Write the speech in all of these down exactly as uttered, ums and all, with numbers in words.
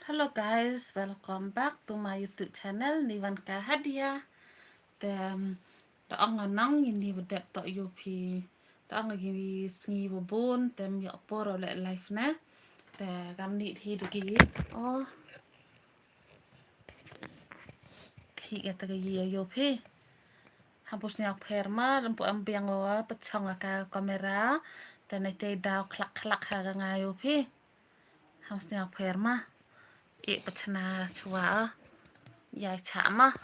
Hello guys, welcome back to my YouTube channel, Nivanka Hadia. Te, um, da ong nga nang ini bedep tok yo phi. Da ong ngi sngi wa bun, tem yo por le live na. Te, kam ni thi de ki. Oh. Ki kata ka yi yo phi. Hampus ni pher ma, lempu ambiang wa, pechong ka kamera. Te na te daw klak klak ha ka nga yo phi. Hampus ni pher ma. Ik pechna chwa. Ya cha ma.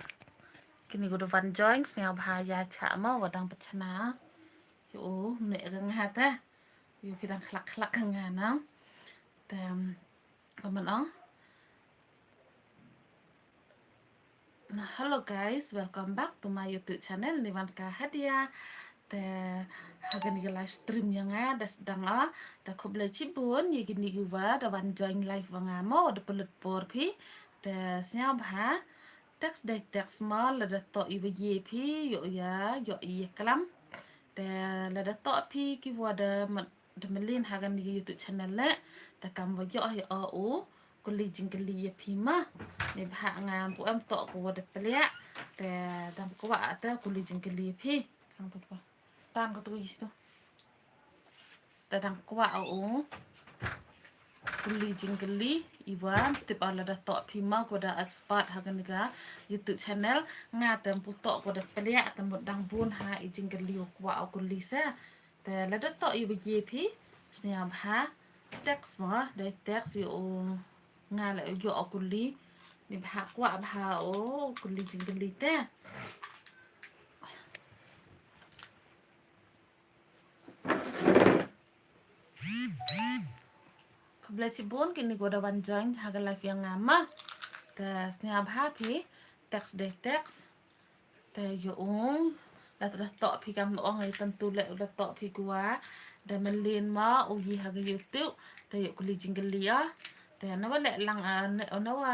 Kini gudu van join, sni bha ya cha ma, wadang pechna. Yo, ne ka nga te. Yo phi dang klak klak ka nga nang. Tem, kaman ong. Hello guys, welcome back to my YouTube channel, Nivanka Hadia. Te ha kani ka live stream ya nga da sdang a. Te khublei chibun ya kini ki wa da wan join live wa nga mo da pelut por phi. Te sniaw bha. Text dei text ma, lada tok i wa ye phi, yo ya, yo i ya klam. Te lada tok phi ki wa da da mlien ha kani ka YouTube channel le, te kam wa yo yo u kuli jingkuli ya phi ma. Ni bha nga pu em tok ko wa da plia. Te dang kwah te kuli jingkuli ya phi. Tang tu pa. Tang ko tu is tu. Te dang kwah u kuli jingkuli i wa, tip a lada tok phi ma ko da expert ha kani ka YouTube channel. Nga te pu tok ko da plia te mut dang bun ha i jingkuli u kwah u kuli se. Te lada tok i wa ye phi, sniaw bha, text mo, dei text yo u nga le yo u kuli, ni bha kwah bha u kuli jingkuli te. Khublei chibun kini ko da wan join ha ka live ya nga ma. Te sniaw bha phi, text dei text. Te yo ung, la te da tok phi kam no ong ai tentu le da tok phi kwah. Da mlien ma u yi ha ka YouTube. Te yo kuli jingkuli ya. Te na wa le lang a, na wa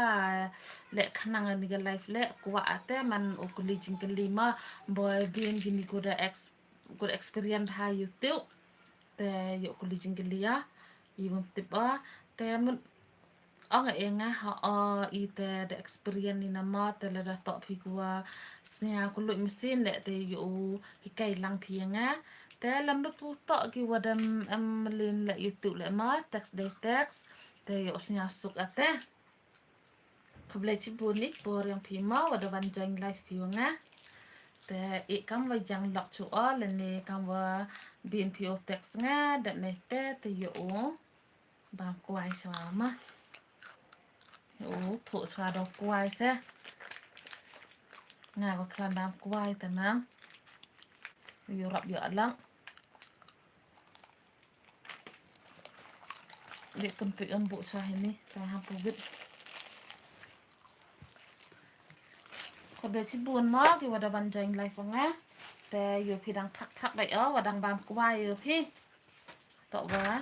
le khnang ni ka live le kwah te man u kuli jingkuli ma. Boy bin kini ko da ex, ko da experience ha YouTube. Te yo kuli jingkuli ya. I wam tip a. Te mun ong e nga ha o i te da experience ni na ma te lada tok phi kwah sniaw kulu machine le te yo u hikai lang phi ya nga. Te lam da pu tok ki wa da em mlien le YouTube le ma text dei text. Te yo sniaw suk a te. Khublei chibun ni por yang phi ma wa da wan join live phi wa nga. Te i kam wa yang lok chu o le ni kam wa bin phi o text nga da ne te te yo u. Bam kwai chwa ma. U thu chwa do kwai se. Nga ko klan bam kwai te nang. Yo rap yo alang. Dik pun pik em bu chwa hini. Ta ha pu bit. Khublei chibun ma ki wa da wan join live nga. Te yo phi dang thak thak bai o wa dang bam kwai yo phi. Tok wa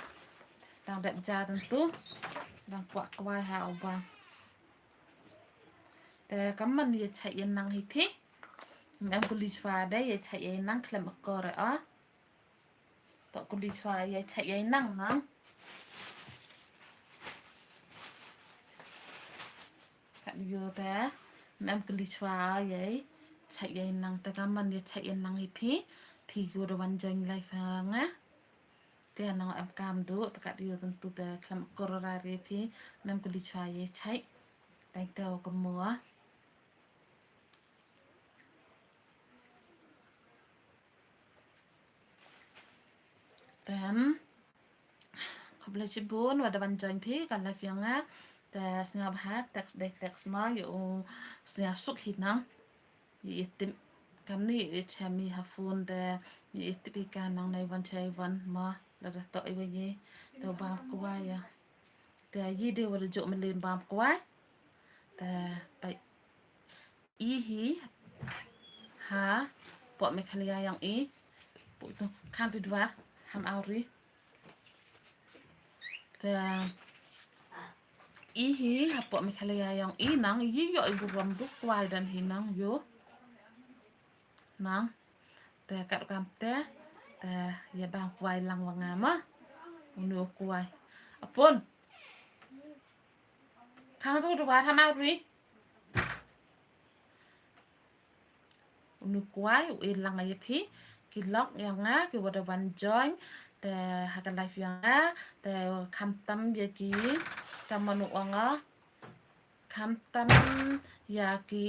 dang dep ja tentu. Dang kwah kwai ha u ba. Te kam man ye chai ye nang hi phi. Em kuli chwa dei ye chai ye nang klem akor o. Tok kuli chwa ye chai ye nang nang. Kat yo te em kuli chwa ye chai ye nang te kam man ye chai ye nang hi phi. Phi yo da wan join live ha nga. Te nang em kam du te kat yo tentu te klem akor ra re phi. Em kuli chwa ye chai. Tang te o ka mo. Tem. Khublei chibun wa da wan join phi ka live ya nga. Te sniaw bha text dei text ma yo u sniaw suk hi nang. Ye i tip kam ni ye i chemi ha phone te ye i tip i ka nang nei wan chai wan ma lada tok i wa ye. Te bam kwai ya. Te yi de wa da jok mlien bam kwai. Te pai. I hi ha pok Meghalaya yang i pok tu kan tu dua ham auri. Te i hi ha pok Meghalaya yang i nang i yo i burom du kwai dan hi nang yo. Nang. Te kat kam te. Te ya bang kwai lang wa nga ma. Unu kwai. Apun. Khang tu tu ba tham a ri. Unu kwai u i lang ïa phi ki lok ïa nga ki wa da wan join. Te ha ka live ïa nga te kham tam ïa ki, tam manu ong a, kham tam ïa ki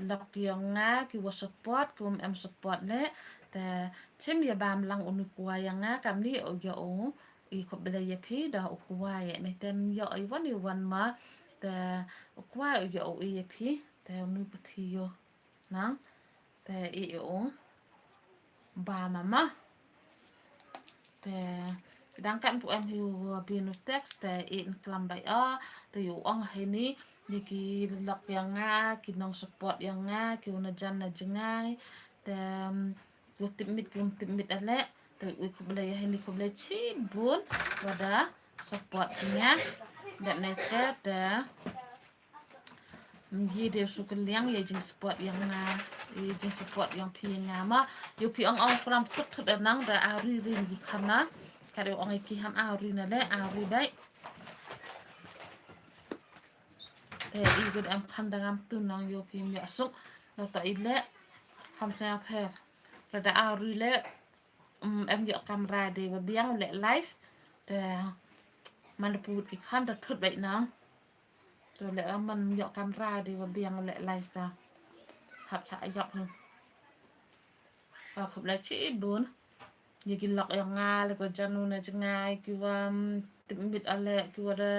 lok ïa nga ki wa support ki wa em support le. Te chim ïa bam lang unu kwai ïa nga kam ni u ïa u i khublei ïa phi da u kwai ïa me tem ïa i wan i wan ma. Te u kwai u ïa u i ïa phi te unu pathi ïa nang. Te i u ba mama. Te dang kan pu em hi u bin u text te i in klam bai a te u ong hi ni ni ki lok ïa nga ki nong support ïa nga ki u na jan na jngai. Te ki u tip mit ki u tip mit ale te u khublei ïa hi ni khublei chibun wa da support ïa nga. Dat ne te te Ngi dei su kylliang ïa jing support ïa nga, ïa jing support ïa phi ïa nga ma. Ïa phi ong ong pram tut tut da nang da a ri ri ngi khana. Ka dei ong ïa ki ham a ri na le a ri dei. Te i gud em khan da ngam tu nang ïa phi ïa suk. Da ta i le ham sa pher. Da da a ri le. Um, em ïa kamra dei ba biang le live. Te man da put ki khan da tut bai nang. To le man ïoh kamra dei wa biang le live ka. Hap sa ïoh. Wa khublei chibun. Ïa ki lok ïa nga le ko janu na jngai ki wa tip mit ale ki wa da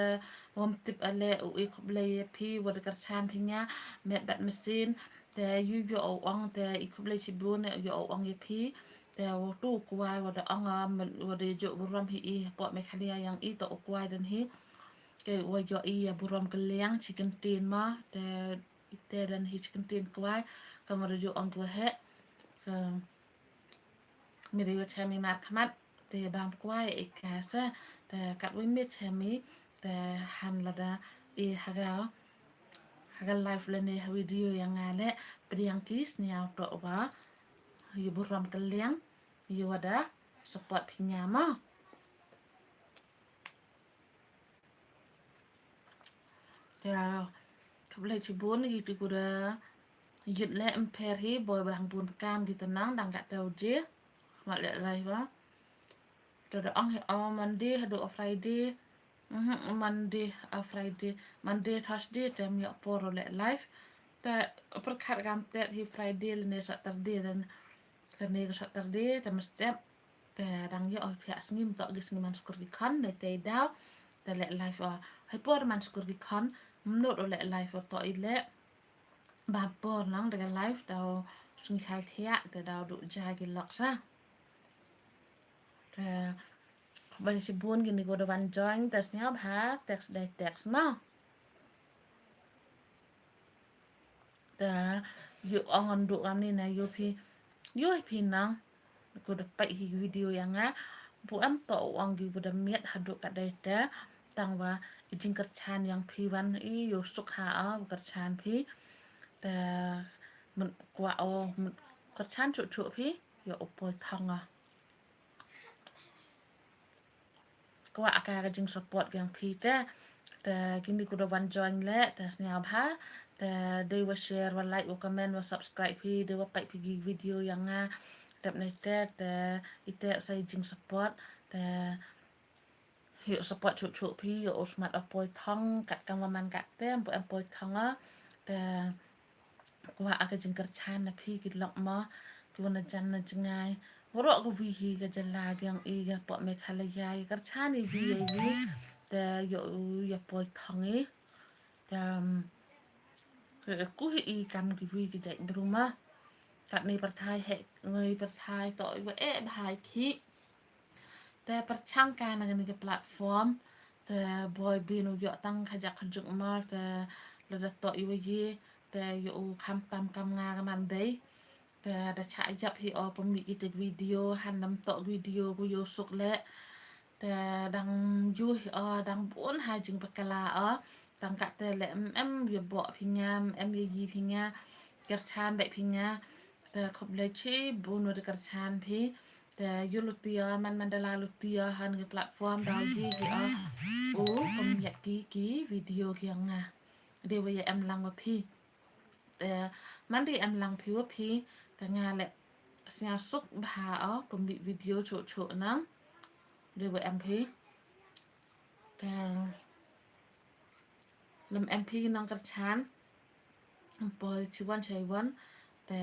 wam tip ale u i khublei ïa phi wa da kyrchan phi nga met bat mesin. Te yu ïoh u ong te i khublei chibun ïoh u ong ïa phi. Te wa tu kwai wa da ong a wa da ïoh burom hi i hapoh Meghalaya ïa i to u kwai dan hi. Ke wa ïoh i ïa burom kylliang chi kyntien ma te ite dan hi chi kyntien kwai ka ma rujuk ong kwai he. Ke mi ri wa chami mar khmat te bam kwai i ka sa te kat wi mi chami te han lada i haga haga live lane ha video ïa nga le pdiang ki sniaw to wa ïa burom kylliang ïa wa da support phi nga ma. Te khublei chibun ïa ki ku da ïit le em pher hi boi ba hang bun kam ki tanang dang ka tau je. Khmat le lai ba. Te da ong hi o Monday hadu o Friday. Mhm, Monday a Friday. Monday Thursday te mi por le live. Te pyrkhat kam te hi Friday le ne Saturday dan. Te ne Saturday te mestep. Te dang ïoh ïa phi ha sngi mto gi sngi man skur ki khon ne te daw te le live o. Hai por man skur ki khon mnut o le live o to i le. Ba por nang de live daw sngi hai thiah te daw du ja gi lok sa. Te ban si bun gini ko da wan join te sniaw bha text dai text ma. Te yu ong ndu kam ni na yu phi yu phi nang. Ku da peit hi video ïa nga. Bu am to ong gi bu da miet hadu ka dei te tang wa i jingkyrchan ïa phi wan i yu suk ha a bu kyrchan phi. Te men kwa o kyrchan chu chu phi ïa u poi thong a. Kwah ka ka jing support ka jong phi te. Te kini ku da wan join le te sniaw bha. Te dei wa share wa like wa comment wa subscribe phi dei wa peit phi ki video ïa nga. Dep ne te te ite sa jing support te hi support chu chu phi ïa u smat u poi thong kat kam wa man kat te em poi thong a. Te Kwah ka jingkyrchan na phi ki lok ma ki wan na jan na jngai. Waroh ka wi hi ka jylla ka jong i ka pok Meghalaya ka kyrchan i wi i wi. Te ïa u ïa poi thong i. Te ku hi i kam ki wi ki jait bru ma. Kat ni pyrthai he ngi pyrthai to i wa e bhai ki. Te pyrchang ka na kani ka platform te boi bin u ïoh tang khajiak khajuk ma te lada toh i wa yi te ïoh u kham tam kam nga ka man dei. Te da chah ïap hi o pynmih ki te video han dam toh video ku ïoh suk le. Te dang yu hi o dang bun ha jing bakla o. Tang ka te le em em ïa bok phi nga em ïa yi phi nga kyrchan bek phi nga. Te khublei chibun wa da kyrchan phi. Te yu lutia man man da la lutia han ki platform da yi ki a u pynmiat ki ki video ki nga. Dei wa ya em lang wa phi. Te man dei em lang phi wa phi, te nga leh sñiaw suk bha o pynmih video chuh chuh nang. Dei wa em phi. Te lym em phi nang kyrchan. Em poi chi wan chai wan. Te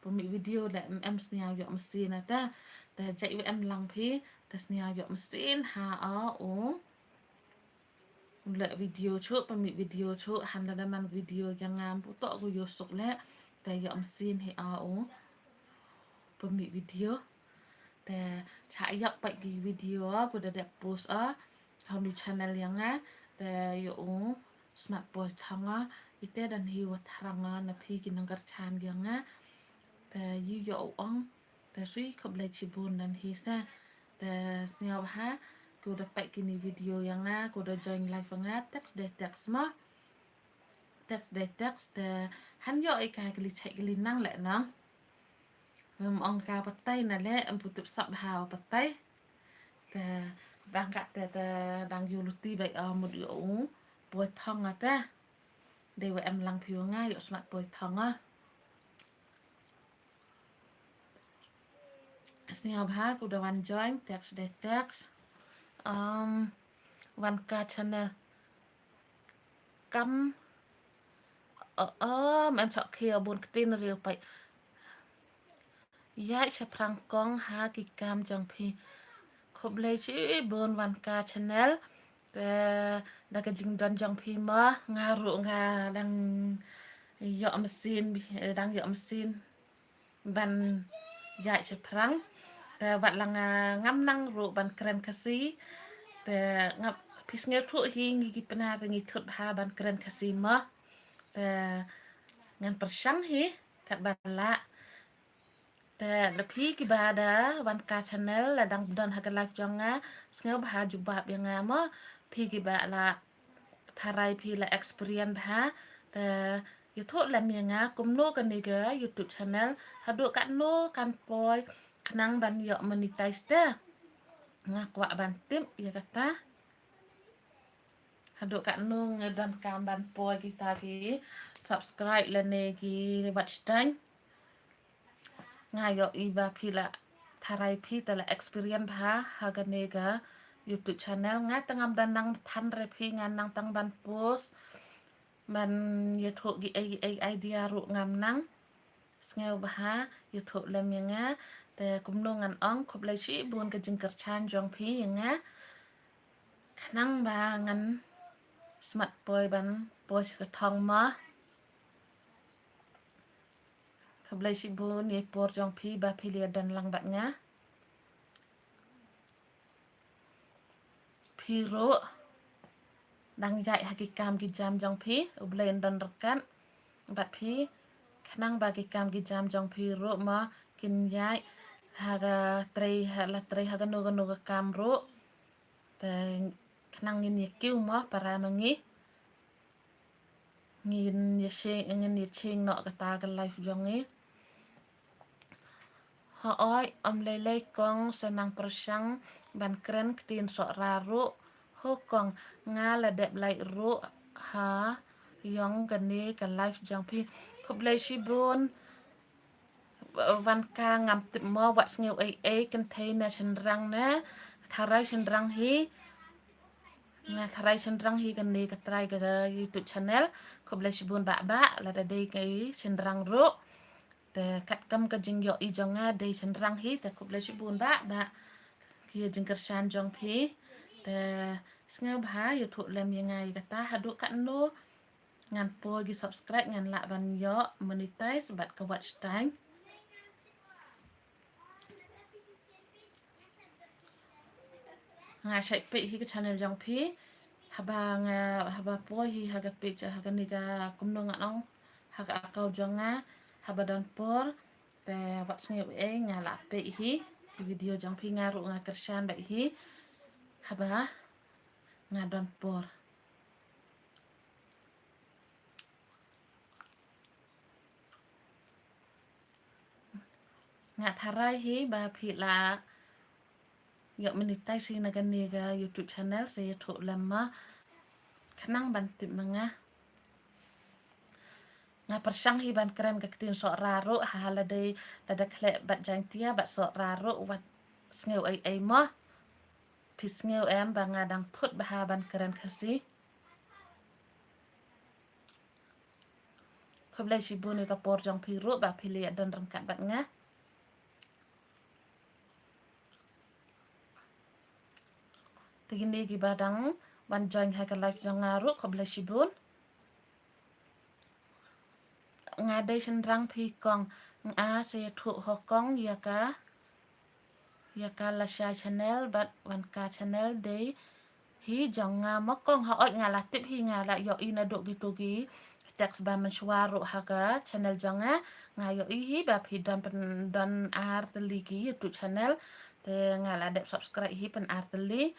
pynmih video leh em em sñiaw yoh machine na te. Te jai wa em lang phi. Te sñiaw yoh machine ha o u. Leh video chuh, pynmih video chuh, han lada man video ya ngam putok ku yo suk leh. Te yoh machine hi a u. Pynmih video. Te cha yak pat ki video ku da dep post a. Hom channel ya nga. Te yoh u. Smat poi thong a. Ite dan hi wa thrang a na phi ki nang kyrchan ya nga. Te yu yoh u ong. Te sui khublei chibun dan hi sa. Te sñiaw bha, ko da peit kini video ya nga, ko da join live nga, text dei text mo. Text dei text, te han yoh i ka kli chek kli nang leh nang. Em ong ka patai na leh, em pu tip sap bha patai. Te dang ka te, te dang yu luti bai o mut yoh u. Poi thong a te. Dei wa em lang phi wa nga, yoh smat poi thong a. Sñiaw bha, ku da wan join, text dei text. Um, wan ka channel. Kam, o, o, em chok khia bun ktin riu pai. Yai sa phrang kong ha ki kam jong phi. Khublei chibun wan ka channel. Te da ka jingdon jong phi ma, nga ruh nga dang yoh machine, dang yoh machine. Ban yai sa phrang. Te wat la nga ngam nang ruh ban kren Khasi. Te ngap phi sngewthuh hi ngi ki Pnar ngi thut bha ban kren Khasi ma. Te ngan pyrshang hi, kat ban lah. Te da phi ki ba da wan ka channel la dang don ha ka live jong nga, sngewbha jubab ya nga mo. Phi ki ba la tharai phi la experience bha. Te yu thoh lem ya nga kumno kani ka YouTube channel, haduh katno kan poi khnang ban yoh monetize te. Nga kwah ban tip ya kata. Haduh katno nga don kam ban poi kita ki subscribe lane ki watch time. Nga yoh i ba phi la tharai phi te la experience bha ha kane ka YouTube channel. Nga te ngam da nang than re phi, nga nang tang ban post. Ban yu thoh ki ei ei idea ruh ngam nang. Sngewbha yu thoh lem ya nga. Te kumno ngan ong, khublei chibun ka jingkyrchan jong phi ya nga. Khnang ba ngan smat poi ban poi sha ka thong ma. Khublei chibun ya i por jong phi ba phi la don lang bad nga. Phi ruh dang yai ha ki kam ki jam jong phi, U Blei un don ryngkat bad phi. Khnang ba ki kam ki jam jong phi ruh ma kin yai ha ka trei, ha la trei ha kano kano ka kam ruh. Te khnang ngin ya kiew ma para ma ngi. Ngin ya shing, ngin ya shing noh kata ka life jong ngi. Hooid, ym lei lei kong, sa nang pyrshang ban kren ktien Sohra ruh. Ho kong, nga la dep like ruh ha yong kane ka life jong phi. Khublei shibun. Wan ka ngam tip mo, wat sngew ei ei, kynthei na shynrang na, tharai shynrang hi. Nga tharai shynrang hi kane ka trai ka YouTube channel. Khublei shibun bah bah, lada dei ka shynrang ruh. Te katkam ka jingyoh i jong nga dei shynrang hi, te khublei shibun bah bah. Ki jingkyrshan jong phi. Te sngewbha yu thoh lem ya nga i kata, haduh katno ngan poi ki subscribe ngan lah ban yoh monetize bad ka watch time. Nga shait peit hi ka channel jong phi. Haba nga, haba poi hi ha ka page, ha kane ka kumno ngan ong, ha ka account jong nga, haba don por te wat sngew ei nga lah peit hi ki video jong phi, nga ruh nga kyrshan bad hi. Haba nga don por. Nga tharai hi ba phi lah yoh monetize hi na kane ka YouTube channel, sa yu thoh lem ma khnang ban tip ma nga. Nga pyrshang hi ban kren ka ktien Sohra ruh, ha, ha lada, lada khleh bad Jaiñtia bad Sohra ruh wat sngew ei ei mo. Phi sngew em ba nga dang thut bha ban kren Khasi. Khublei shibun ïa ka por jong phi ruh ba phi la ïa don ryngkat bad nga. Te kine kiba dang wan join ha ka live jong nga ruh, khublei shibun. Nga dei shynrang phi kong, nga sa ïathuh ho kong ïa ka, ïa ka lashai channel bad wan ka channel dei hi jong nga mo kong. Hooid nga la tip hi, nga la ïohi naduh kito ki text ba mynshuwa ruh ha ka channel jong nga. Nga ïohi hi ba phi don pyn, don ar tylli ki YouTube channel. Te nga la dep subscribe hi pyn ar tylli.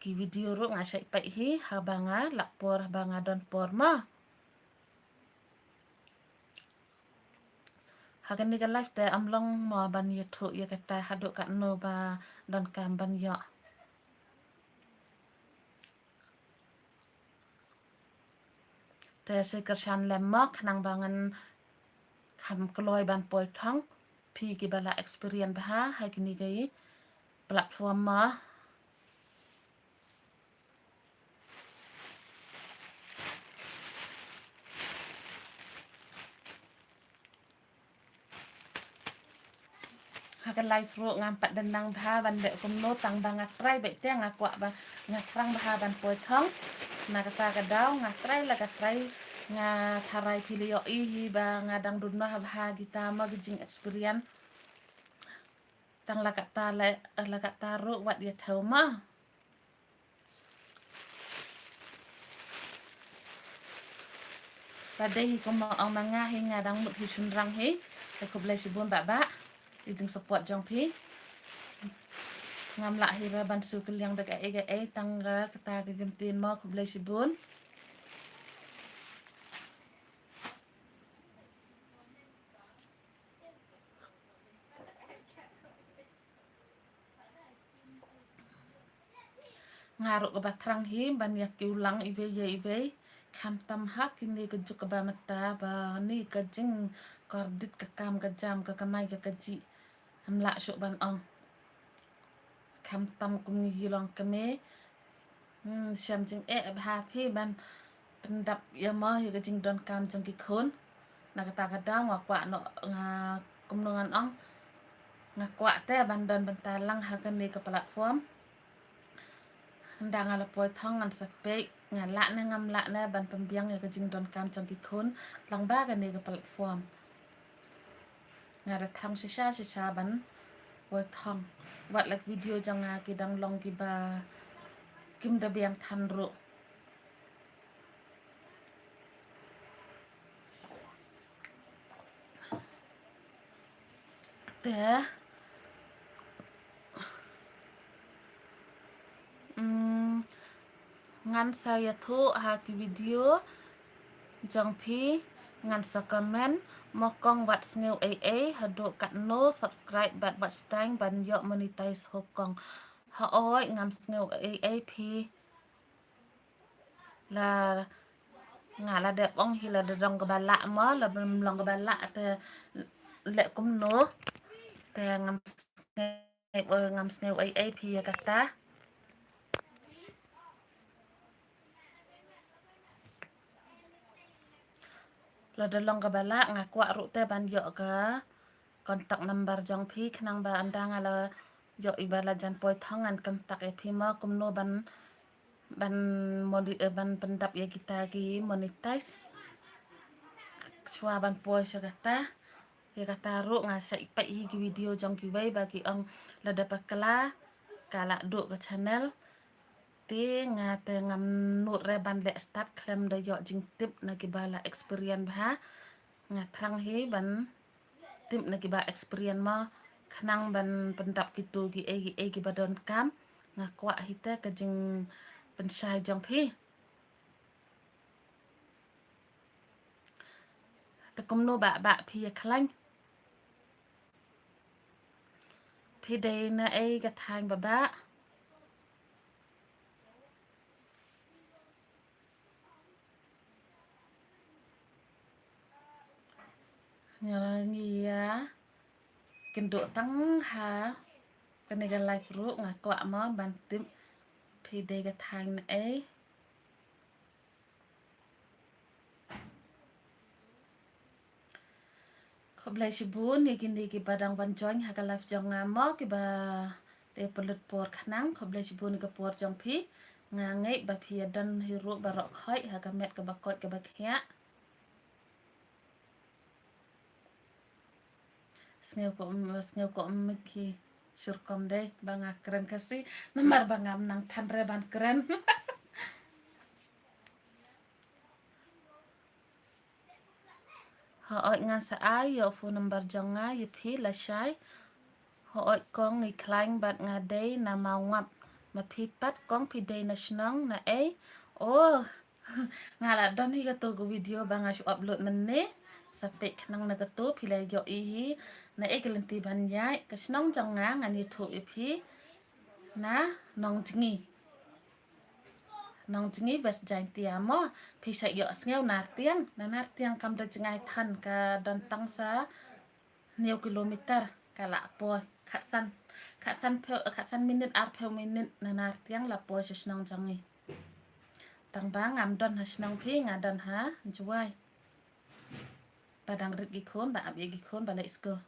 Ki video ruh nga shait peit hi haba nga lap por, haba nga don por mo. Ha kane ka live te ym long mo ban ïathuh ïa kata haduh katno ba donkam ban ïoh. Te sa kyrshan lem mo khnang ba ngan kham kloi ban poi thong. Phi kiba la experience bha ha kine ki platform mo. Ha ka live ruh ngam pat dang nang bha ban leh kumno, tang ba nga try beit te nga kwah ba, nga thrang bha ban poi thong. Na kata ka daw nga try la ka try, nga tharai phi la ïohi hi ba nga dang duna bha kita mo ki jing experience. Tang la kata la, la kata ruh wat ïa thew mo. Ba dei hi kum ma ong ma nga hi, nga dang mut hi shynrang hi. Te khublei shibun Bah Bah ïa ka jing support jong phi. Ngam lah hi ruh ban shu kylliang da kaei kaei, tang ka kata ka kyntien mo, khublei shibun. Nga ruh kaba thrang hi ban ïa kiew lang iwei ïa iwei. Khamtam ha kine ka juk kaba mynta ba ni ka jingkordit ka kam ka jam ka kamai ka kajih. Ym lah shuh ban ong. Khamtam kum ngi long kmie. Hmm, shem jingeh bha phi ban pyndap ïa mo ïa ka jingdonkam jong ki khun. Na kata ka daw nga kwah noh, nga kumno ngan ong, nga kwah te ban don bynta lang ha kane ka platform. Ynda nga la poi thong ngan sa peit, nga lah ne ngam lah ne ban pynbiang ïa ka jingdonkam jong ki khun lyngba kane ka platform. Nga da thrang shisha shisha ban poi thong. Wat la ki video jong nga ki dang long kiba kim da biang than ruh. Te, mm, ngan sa ïathuh ha ki video jong phi, ngan sa comment. Mo kong, wat sngew ei ei haduh katno subscribe bad watch time ban ïoh monetize ho kong? Hooid, ngam sngew ei ei phi. La nga la dep ong hi, lada long kaba lah mo, lada ym long kaba lah te leh kumno. Te ngam sngew, ngam sngew ei ei phi ïa kata. Lada long kaba lah nga kwah ruh te ban ïoh ka contact number jong phi khnang ba ynda nga la ïoh i ba la jan poi thong ngan contact ïa phi mo kumno ban, ban moni-, eh, ban pyndap ïa kita ki monetize. Shuwa ban poi sha kata, ïa kata ruh nga sa ïa peit hi ki video jong kiwei ba ki ong lada bakla ka la duh ka channel. Te nga te ngam nud re ban leh start khlem da ïoh jingtip na kiba la experience bha. Nga thrang hi ban tip na kiba experience mo khnang ban pyndap kito kiei kiei kiba donkam. Nga kwah hi te ka jingpynshai jong phi. Te kumno Bah Bah phi ïa khlaiñ? Phi dei na ei ka thaiñ Bah Bah? kynduh tang ha kane ka live ruh, nga kwah mo ban tip phi dei ka thaiñ naei. Khublei shibun ïa kine kiba dang wan join ha ka live jong nga mo, kiba dei pynlut por khnang. Khublei shibun ïa ka por jong phi. Nga ngeit ba phi ïa don hi ruh baroh khoit ha ka met kaba koit kaba khiah. Sngew ko, sngew ko mik hi. Shuh kum dei ba nga kren Khasi, namar ba ngam nang than re ban kren. Hooid, ngan sa ai ïa u phone number jong nga ïa phi lashai. Hooid kong, ngi khlaiñ bad nga dei na Mawngap. Ma phi pat kong, phi dei na shnong naei? Oh, nga la don hi kato ka video ba nga shu upload mynne. Sa peit khnang na kato, phi la ïohi hi naei ka lynti ban ïaid. Ka shnong jong nga ngan ïathuh ïa phi, na Nongjngi. Nongjngi, West Jaintia mo. Phi sa ïohsngew Nartiang. Na Nartiang kam da jngai than, ka don tang sa hynñiew kilometer, ka la poi. Khatsan, khatsan phew, khatsan minit, arphew minit na Nartiang la poi sha shnong jong ngi. Tang ba ngam don ha shnong phi, nga don ha Jowai. Ba dang rit ki khun, ba ap ïa ki khun ba leit skul.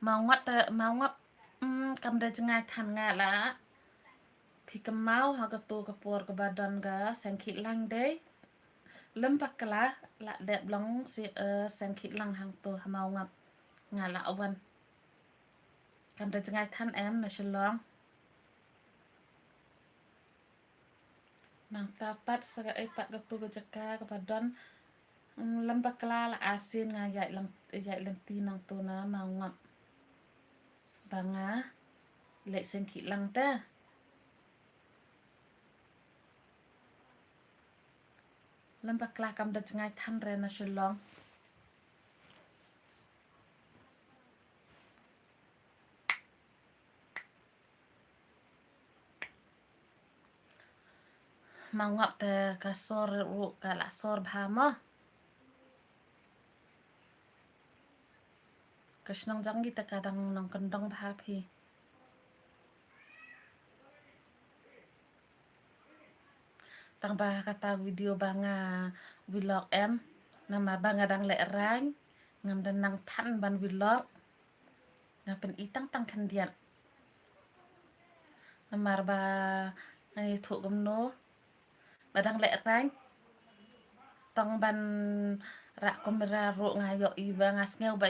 Mawngap te, Mawngap, mm, kam da jngai than nga la. Phi kynmaw ha kato ka por kaba don ka seng khih lang dei. Lem bakla la dep long si, eh, seng khih lang hangto ha Mawngap. Nga la wan. Kam da jngai than em na Shillong. Nangta pat sa kaei pat kato ka jaka kaba don, mm, lem bakla la arsien nga ïaid lang, ïaid lynti nangto na Mawngap. Ba nga leit seng khih lang te. Lem bakla kam da jngai than re na Shillong. Mawngap te ka sor ruh ka la sor bha mo. Ka shnong jong ngi te ka dang nang kyndong bha phi. Tang ba kata video ba nga vlog em, namar ba nga dang lehraiñ, ngam da nang than ban vlog. Nga pyni tang tang khyndiat. Namar ba nga ïathuh kumno, ba dang lehraiñ, tang ban rah kamera ruh nga ïohi ba nga sngew ba,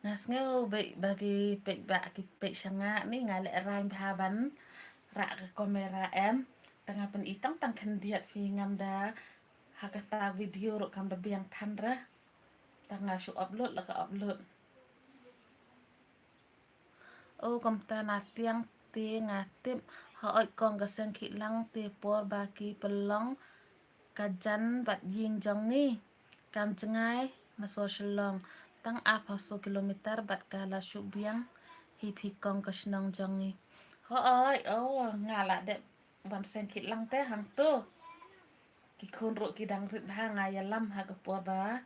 nga sngew ba, ba ki peit, ba ki peit sha nga ni nga lehraiñ bha ban rah ka kamera em. Tang nga pyni tang tang khyndiat phi, ngam da ha kata video ruh kam da biang than re. Tang nga shu upload la ka upload. O, kumta Nartiang te nga tip. Hooid kong, ka seng khih lang te por ba ki pynlong ka jan bad ïing jong ngi. Kam jngai na sor Shillong, tang arphew saw kilometer bad ka la shu biang hi phi kong ka shnong jong ngi. Hooid, o, nga la dep wan seng khih lang te hangto. Ki khun ruh ki dang rit bha, nga ïalam ha ka por ba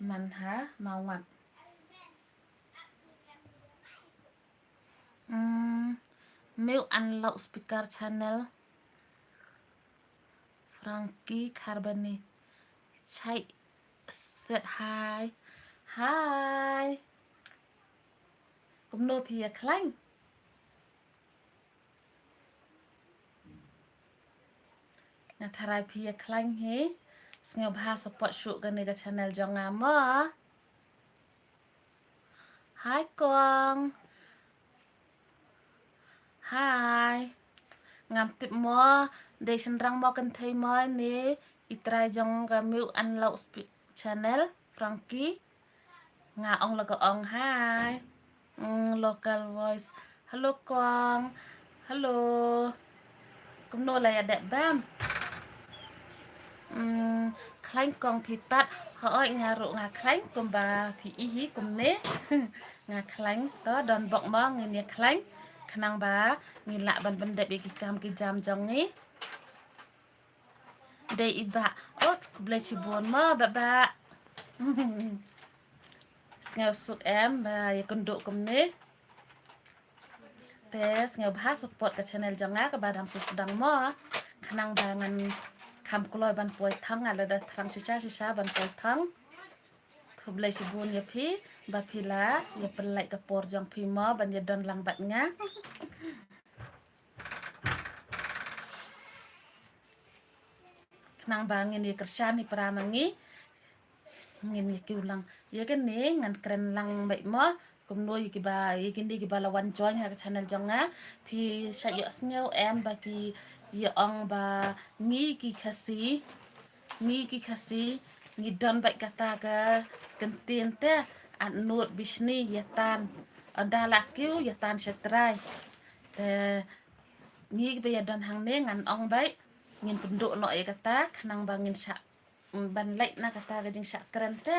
man ha Mawngap. Mm, mute and loudspeaker channel. Frankie Carboni. Chai set hi. Hi. Kumno phi ïa khlaiñ? Nga tharai phi ïa khlaiñ hi. Sngewbha support shuh kane ka channel jong nga mo. Hi kong. Hi. Ngam tip mo, dei shynrang mo kynthei mo ne i trai jong ka mute and loudspeaker channel, Frankie. Nga ong la ka ong hi. Mm, local voice. Hello kong. Hello. Kumno, la ïa dep bam? Mm, khlaiñ kong phi pat? Hooid, nga ruh nga khlaiñ kumba phi i hi kumne. Nga khlaiñ, to don bok mo ngin ïa khlaiñ. Khnang ba ngin lah ban pyndep ïa ki kam ki jam jong ngi. Dei i Bah. Oh, khublei shibun mo Bah Bah. Sngew suk em ba ïa kynduh kumne. Te sngew bha support ka channel jong nga kaba dang shu sdang mo. Khnang ba ngan kham kloi ban poi thang, nga la da thrang shisha shisha ban poi thang. Khublei shibun ïa phi ba phi la ïa pynlait ka por jong phi mo ban ïa don lang bad nga. Khnang ba ngin ïa kyrshan hi para ma ngi. Ngin ïa kiew lang. Ïa kane ngan kren lang beit mo. Kumno ïa kiba, ïa kine kiba la wan join ha ka channel jong nga. Phi sa ïohsngew em ba ki ïa ong ba ngi ki Khasi. Ngi ki Khasi ngi don beit kata ka kyntien te, at nud bishni ïa tan. Ynda la kiew ïa tan sha trai. Te ngi kiba ïa don hangne ngan ong beit ngin pynduh noh ïa kata khnang ba ngin shah, mm, ban leit na kata ka jingshah kren te.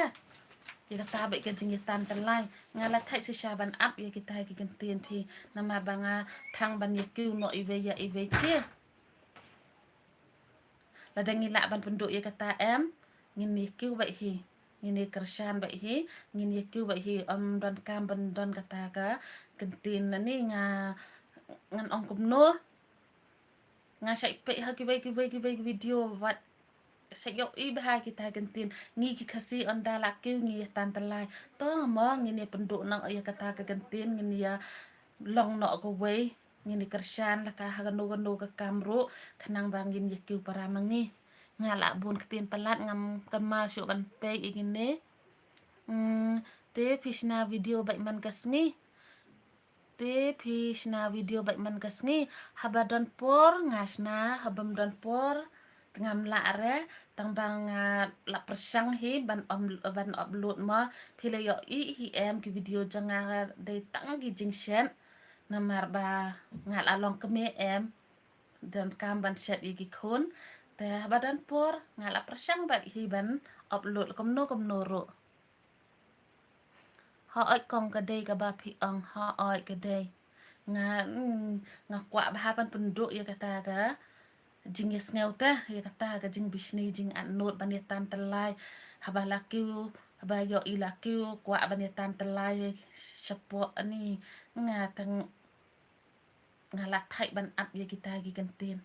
Ïa kata beit ka jingïatan tyllai. Nga la thait shisha ban ap ïa kita ki kyntien phi. Namar ba nga thang ban ïa kiew noh iwei ïa iwei te. Lada ngi lah ban pynduh ïa kata em, ngin ïa kiew beit hi. Ngin ïa kyrshan beit hi, ngin ïa kiew beit hi, ym donkam ban don kata ka kyntien na ni nga, ngan ong kumno. Nga sa ïa peit ha kiwei kiwei kiwei video wat sa ïohi bha kita kyntien. Ngi ki Khasi ynda la kiew ngi ïa tan tyllai. To mo ngin ïa pynduh noh ïa kata ka kyntien, ngin ïa long noh kawei. Ngin ïa kyrshan la ka ha kano kano ka kam ruh khnang ba ngin ïa kiew para ma ngi. Nga la bun ktien palat ngam kynmaw shuh ban peit ïa kine. Hmm, te phi shna video beit man ka sngi. Te phi shna video beit man ka sngi. Haba don por nga shna, haba ym don por te ngam lah re, tang ba nga la pyrshang hi ban, um, ban upload mo. Phi la ïohi hi em ki video jong nga dei tang ki jingshet. Namar ba nga la long kmie em. Donkam ban shet ïa ki khun. Te haba don por nga la pyrshang beit hi ban upload kumno kumno ruh. Hooid kong, ka dei kaba phi ong, hooid ka dei. Nga, mm, nga kwah bha ban pynduh ïa kata ka jingïasngew te, ïa kata ka jingbishni, jingatnud ban ïa tan tyllai. Haba la kiew, haba ïohi la kiew, kwah ban ïa tan tyllai shapoh ni. Nga tang, nga la thait ban ap ïa kita ki kyntien.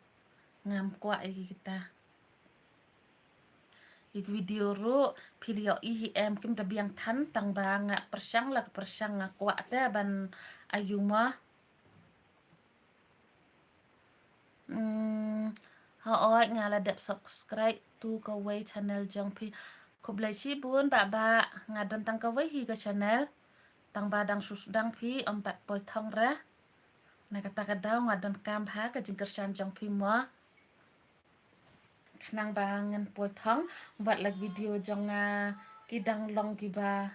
Ngam kwah ïa kita. Ïa ki video ruh phi la ïohi hi em, kim da biang than, tang ba nga pyrshang la ka pyrshang, nga kwah te ban ïa u ma. Hmm, hooid nga la dep subscribe to kawei channel jong phi. Khublei shibun Bah Bah, nga don tang kawei hi ka channel. Tang ba dang shu sdang phi, ym pat poi thong re. Na kata ka daw nga donkam bha ka jingkyrshan jong phi mo. Khnang ba ngan poi thong, wat la video jong nga ki dang long kiba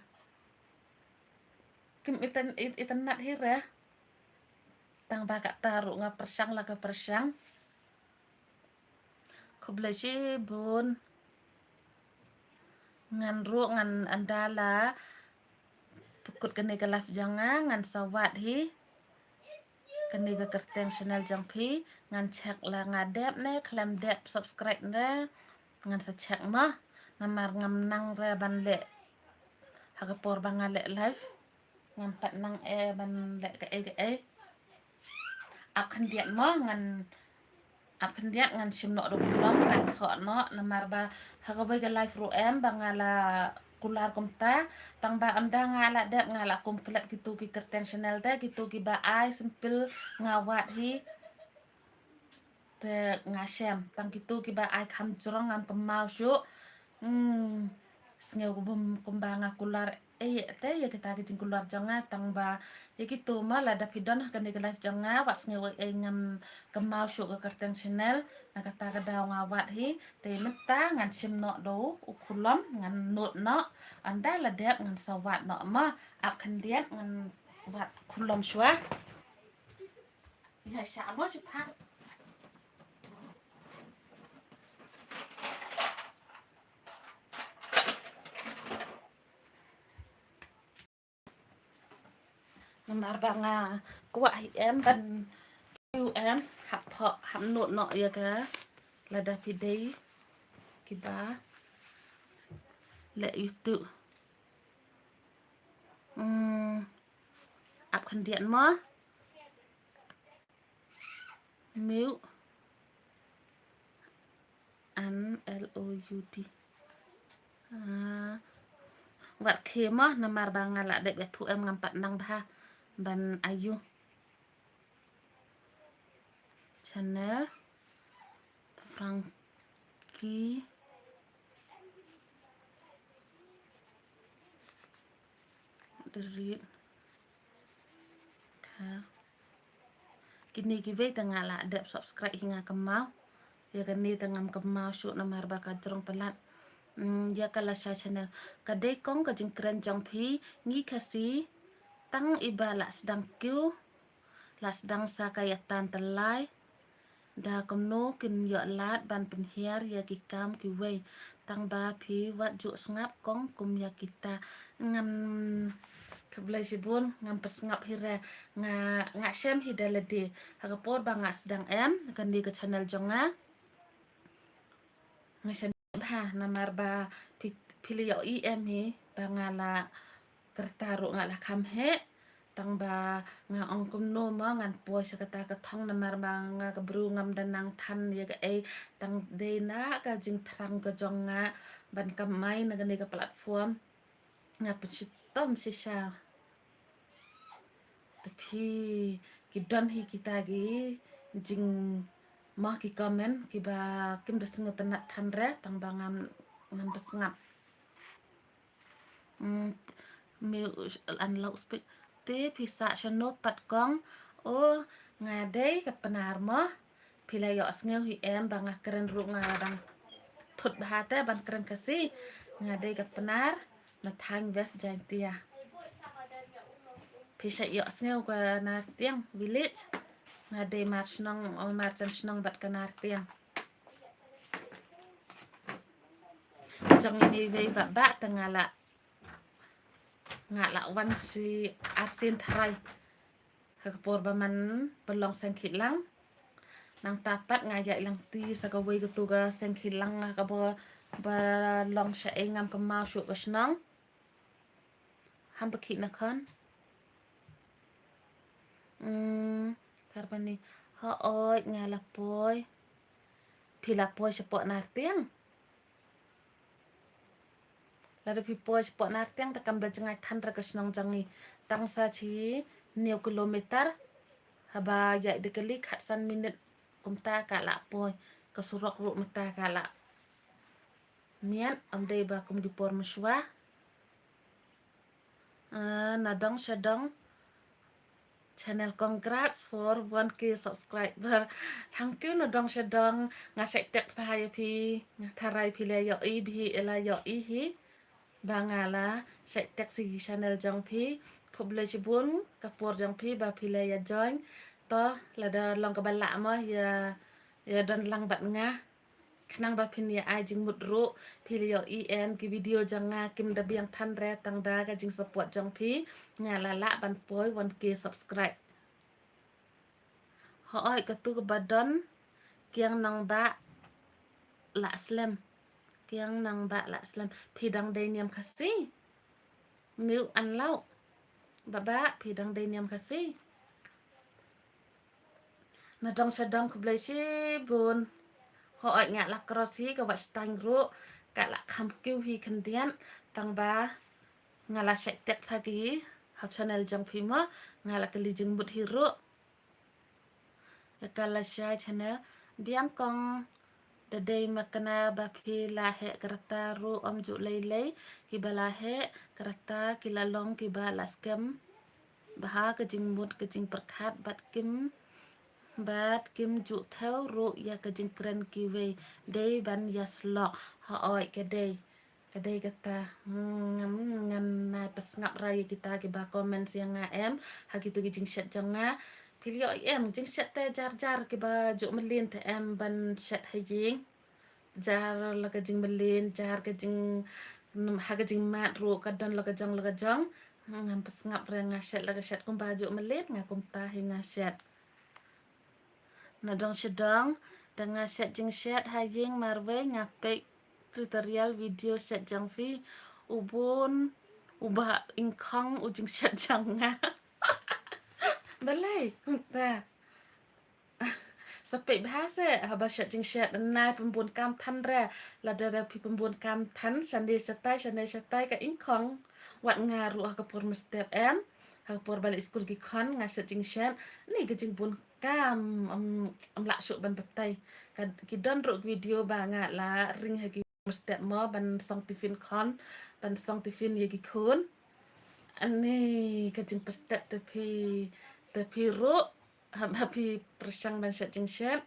kim iten, it-, itynnad hi re. Tang ba kata ruh nga pyrshang la ka pyrshang. Khublei shibun. Ngan ruh ngan, ynda la pynkut kane ka live jong nga ngan sa wad hi. Kane ka kyrteng channel jong phi, ngan check la nga dep ne khlem dep subscribe ne, ngan sa check mo. Namar ngam nang re ban leh ha ka por ba nga leh live. Ngam pat nang eh ban leh kaei kaei. Ap khyndiat mo, ngan ap khyndiat, ngan shim noh da u khulom, ngan thoh noh, namar ba ha kawei ka live ruh em ba nga la kular kumta. Tang ba ynda nga la dep, nga la kum klet kito ki kyrteng channel te, kito kiba ai simple nga wad hi. Te nga shem, tang kito kiba ai kham jrong ngam kynmaw shuh. Hmm, sngew kumba nga kular ei te ïa kita ki jingkular jong nga, tang ba ïa kito ma lada phi don ha kane ka live jong nga, wat sngew ei ei ngam kynmaw shuh ka kyrteng channel. Na kata ka daw nga wad hi. Te mynta ngan shim noh da u khulom, ngan nud noh. Ynda la dep ngan sa wad noh ma. Ap khyndiat, ngan wad khulom shuwa. Ïa sha mo shu phang. Namar ba nga kwah hi em ban ïoh em, hap thoh, hap nud noh ïa ka, lada phi dei kiba leh YouTube. Khyndiat mo. Mute. An L O U D. Ah, wat khie mo, namar ba nga la dep ïathuh em, ngam pat nang bha ban ayu. Channel Frankie Derit Kha. Kine kiwei te nga la dep subscribe hi nga kynmaw. Ïa kane te ngam kynmaw shuh namar ba ka jrong palat. Mm, ïa ka Lasha channel. Ka dei kong ka jingkren jong phi, ngi Khasi tang iba la sdang kiew, la sdang sa ka ïa tan tylli. Da kumno kin ïoh lad ban pynhiar ïa ki kam kiwei. Tang ba phi wat ju sngap kong kum ïa kita. Ngam, khublei shibun, ngam pynsngap hi re. Nga, nga shem hi da lade. Ha ka por ba nga sdang em kane ka channel jong nga, nga shem bha namar ba phi, phi la ïohi em hi ba nga la ka rta ruh nga la kham heh. Tang ba nga ong kumno mo ngan poi sha kata ka thong namar ba nga ka bru ngam da nang than ïa kaei. Tang dei na ka jingthrang ka jong nga ban kamai na kane ka platform. Nga pynshitom shisha. Te phi, ki don hi kita ki jing, mo, ki comment kiba kim da sngewtynnat than re, tang ba ngam, ngam pynsngap. Mm, mute and loudspeaker. Te phi sah shano pat kong? O, nga dei ka Pnar mo. Phi la ïohsngew hi em ba nga kren ruh nga dang thut bha te ban kren Khasi. Nga dei ka Pnar na thaiñ West Jaintia. Phi sa ïohsngew ka Nartiang village. Nga dei mar shnong, o, marjan shnong bad ka Nartiang. Jong ine iwei ba, ba te nga la, nga la wan shi arsien tharai. Ha ka por ba man ba long seng khih lang. Nangta pat nga ïaid lynti sa kawei katu ka seng khih lang ha kaba, ba long shaei ngam kynmaw shuh ka shnong. Ham ba khih na khon. Hmm, karbani. Hooid nga la poi. Phi la poi shapoh Nartiang? Lada phi poi shapoh Nartiang te kam da jngai than re ka shnong jong ngi. Tang sa shi hynñiew kilometer. Haba ïaid da kali khatsan minit kumta ka la poi. Ka surok ruh mynta ka la miat, ym dei ba kum ki por mynshuwa. Ah, nadong shadong channel, congrats for one K subscriber. Thank you nadong shadong. Nga shait text bha ïa phi, nga tharai phi la ïohi, phi la ïohi hi ba nga la shait text ïa ki channel jong phi. Khublei shibun ka por jong phi ba phi la ïa join. To lada long kaba lah mo ïa, ïa don lang bad nga. Khnang ba phin ïa ai jingmut ruh, phi la ïohi em ki video jong nga kim da biang than re tang da ka jingsupport jong phi, nga la lah ban poi one K subscribe. Hooid katu kaba don, Kiang Nangbah Lahslem. Kiang Nangbah Lahslem. Phi dang dei niam Khasi? Mute and loud. Bah bah, phi dang dei niam Khasi? Nadong shadong khublei shibun. Hooid nga la cross hi ka Wahstang ruh. Ka la kham kiew hi khyndiat. Tang ba nga la shait text ha ki ha channel jong phi mo. Nga la kylli jingmut hi ruh. Ïa ka Lasha channel. Biang kong, da dei ma kane ba phi la heh ka rta ruh ym ju lei lei, kiba la heh ka rta ki la long kiba la skhem bha ka jingmut ka jingpyrkhat bad kim, bad kim ju thew ruh ïa ka jingkren kiwei, dei ban ïa slok. Hooid ka dei. Ka dei kata, hmm, ngan, ngan nai pynsngap ra ïa kita kiba comment ïa nga em ha kitu ki jingshet jong nga. Phi la ïohi em jingshet te jar jar kiba ju mlien te em ban shet ha ïing. Jar la ka jingmlien, jar ka jing, ha ka jingmad ruh ka don la ka jong la ka jong. Ngan pynsngap re nga shet la ka shet kumba ju mlien nga kumta hi nga shet. Nadong shadong, da nga shet jingshet ha ïing marwei nga peit tutorial video shet jong phi. U bun, u ba ingkhong u jingshet jong nga. Balei? Kumta. Sa peit bha seh, haba shet jingshet, nai pynbun kam than re. Lada re phi pynbun kam than, shane shatai, shane shatai ka ingkhong. Wat nga ruh ha ka por mynstep em. Ha ka por ba leit skul ki khon, nga shet jingshet. Ni ka jingbun kam, um, um lah shuh ban batai. Ka, ki don ruh ki video ba nga la ring ha ki mynstep mo, ban song tiffin khon, ban song tiffin ïa ki khun. Ani ka jingpynstep te phi, te phi ruh, ha, ha phi pyrshang ban shet jingshet.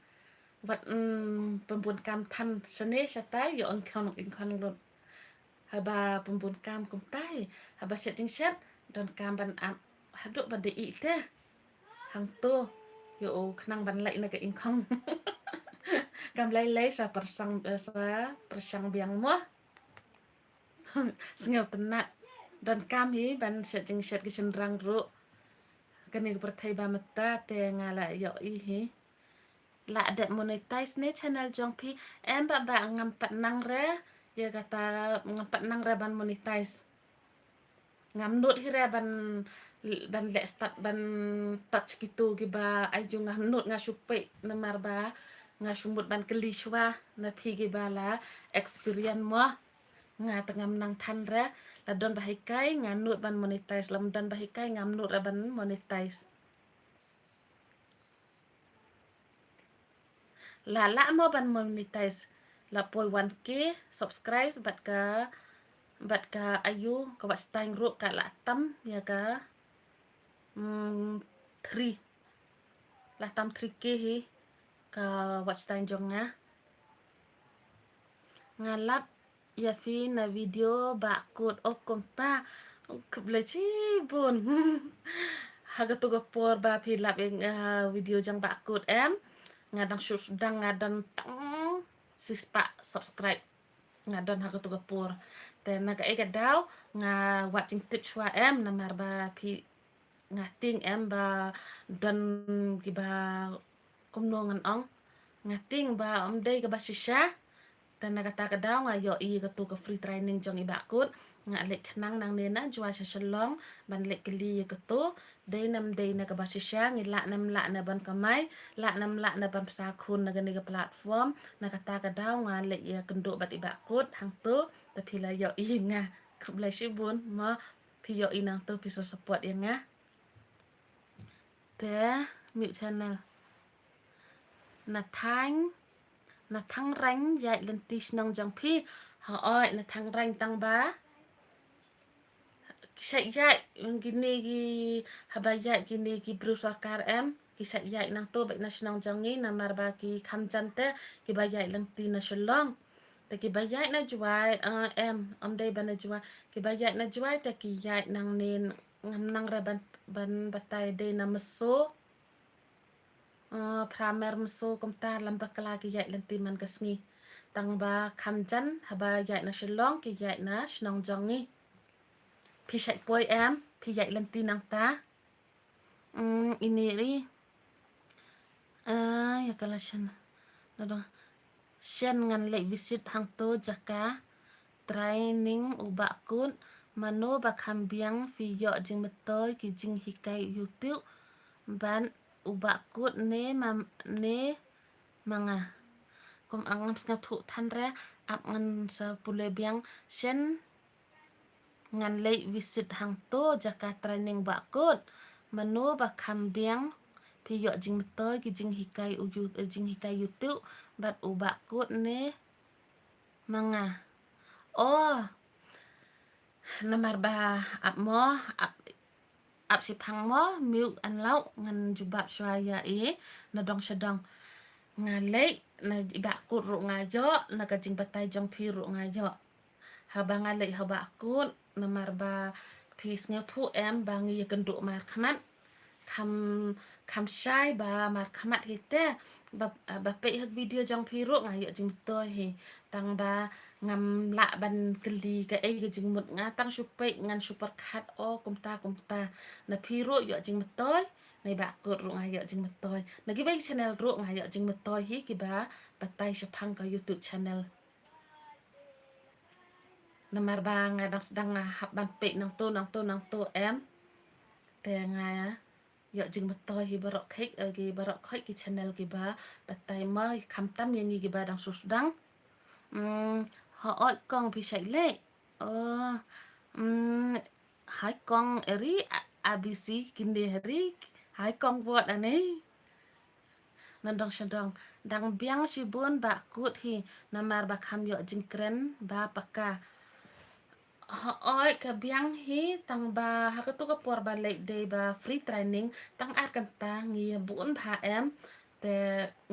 Wat, mm, pynbun kam than shane shatai, ïa ong khon ing khon lut. Haba pynbun kam kumtai, haba shet jingshet, don kam ban ap, haduh ban dei ih te. Hangto, ïa u khnang ban lait na ka ingkhong. Kam lei lei sa pyrshang, eh, sa pyrshang biang mo. Sngewtynnat. Don kam hi ban shet jingshet ki shynrang ruh. Kane ka pyrthei ba mynta te nga la ïohi hi. La dep monetize ne channel jong phi? Em bah, bah ngam pat nang re. Ïa kata ngam pat nang re ban monetize. Ngam nud hi re ban, ban leh start ban touch kito kiba aiu, ngam nud, nga shu peit namar ba nga shu mut ban kylli shuwa na phi kiba la experience mo. Nga te ngam nang than re. La don ba hikai nga nud ban monetize, la ym don ba hikai ngam nud re ban monetize. La lah mo ban monetize, la poi one K subscribe bad ka, bad ka aiu, ka watch time ruh ka la tam ïa ka, mm, three. La tam three K hi ka watch time jong nga. Nga lap ïa phi na video Bah Kut. Oh kumta. Khublei shibun. Ha katu ka por ba phi lap ïa, eh, video jong Bah Kut em, nga dang shu sdang, nga don tang shispah subscribe. Nga don ha katu ka por. Te na kaei ka daw nga wad jingtip shuwa em, namar ba phi, nga tieng em ba don kiba kumno ngan ong. Nga tieng ba ym dei kaba shisha. Te na kata ka daw nga ïohi katu ka free training jong i Bah Kut. Nga leit khnang nangne na Jowai sha Shillong ban leit kylli ïa katu. Dei ne ym dei na kaba shisha, ngi lah ne ym lah ne ban kamai, lah ne ym lah ne ban pynsakhun na kane ka platform. Na kata ka daw nga leit ïakynduh bad i Bah Kut hangtu, te phi la ïohi ïa nga. Khublei shibun mo, phi ïohi nangtu, phi sa support ïa nga. Te, mute channel. Na Thaiñ, na Thaiñ Reng ïaid lynti shnong jong phi. Hooid, na Thaiñ Reng, tang ba ki shait ïaid kine ki, haba ïaid kine ki briew sorkar em, ki shait ïaid nangtu beit na shnong jong ngi, namar ba ki kham jan te kiba ïaid lynti na Shillong. Te kiba ïaid na Jowai, eh, em, ym dei ba na Jowai, kiba ïaid na Jowai te ki ïaid nangne, ngam nang re ban, ban batai, dei na Meso. Eh, Phramer, Meso kumta, Lambakla ki ïaid lynti man ka sngi. Tang ba kham jan haba ïaid na Shillong ki ïaid na shnong jong ngi. Phi shait poi em, phi ïaid lynti nangta. Mm, ini ri. Ah, ïa ka la shen. Nadong. Shen ngan leit visit hangto jaka training u Bah Kut, mano ba kham biang phi ïoh jingmyntoi ki jinghikai YouTube bad u Bah Kut ne ma, ne ma nga. Kum ngam sngewthuh than re, ap ngan sa pule biang. Shen ngan leit visit hangto jaka training Bah Kut, mano ba kham biang phi ïoh jingmyntoi ki jinghikai u You-, eh, jinghikai YouTube bad u Bah Kut ne ma nga. Oh. Namar ba ap mo, ap, ap shiphang mo, mute, unlock, ngan jubab shuwa ïa i nadong shadong. Nga leit na i Bah Kut ruh nga ïoh, na ka jingbatai jong phi ruh nga ïoh. Haba nga leit ha Bah Kut, namar ba phi sngewthuh em ba ngi ïakynduh markhmat. Kham, kham shai ba markhmat hi te, ba, ba peit ha video jong phi ruh nga ïoh jingmyntoi hi. Tang ba ngam lah ban kylli kaei ka jingmut, nga tang shu peit ngan shu pyrkhat, oh kumta kumta. Na phi ruh ïoh jingmyntoi, na i Bah Kut ruh nga ïoh jingmyntoi. Na kiwei ki channel ruh nga ïoh jingmyntoi hi, kiba batai shaphang ka YouTube channel. Namar ba nga dang sdang nga hap ban peit nangto, nangto, nangto em. Te nga ïoh jingmyntoi hi baroh khoit, eh, ki baroh khoit ki channel kiba batai ma, khamtam ïa ngi kiba dang shu sdang. Hmm, hooid kong phi shait leh. Oh, hmm, hai kong eri a, A B C kine eri. Hai kong wat ane. Nadong shadong. Dang biang shibun ba kut hi. Namar ba kham ïoh jingkren ba paka. Hooid ka biang hi tang ba ha katu ka por ba leh dei ba free training tang ar kynta ngi bun bha em. Te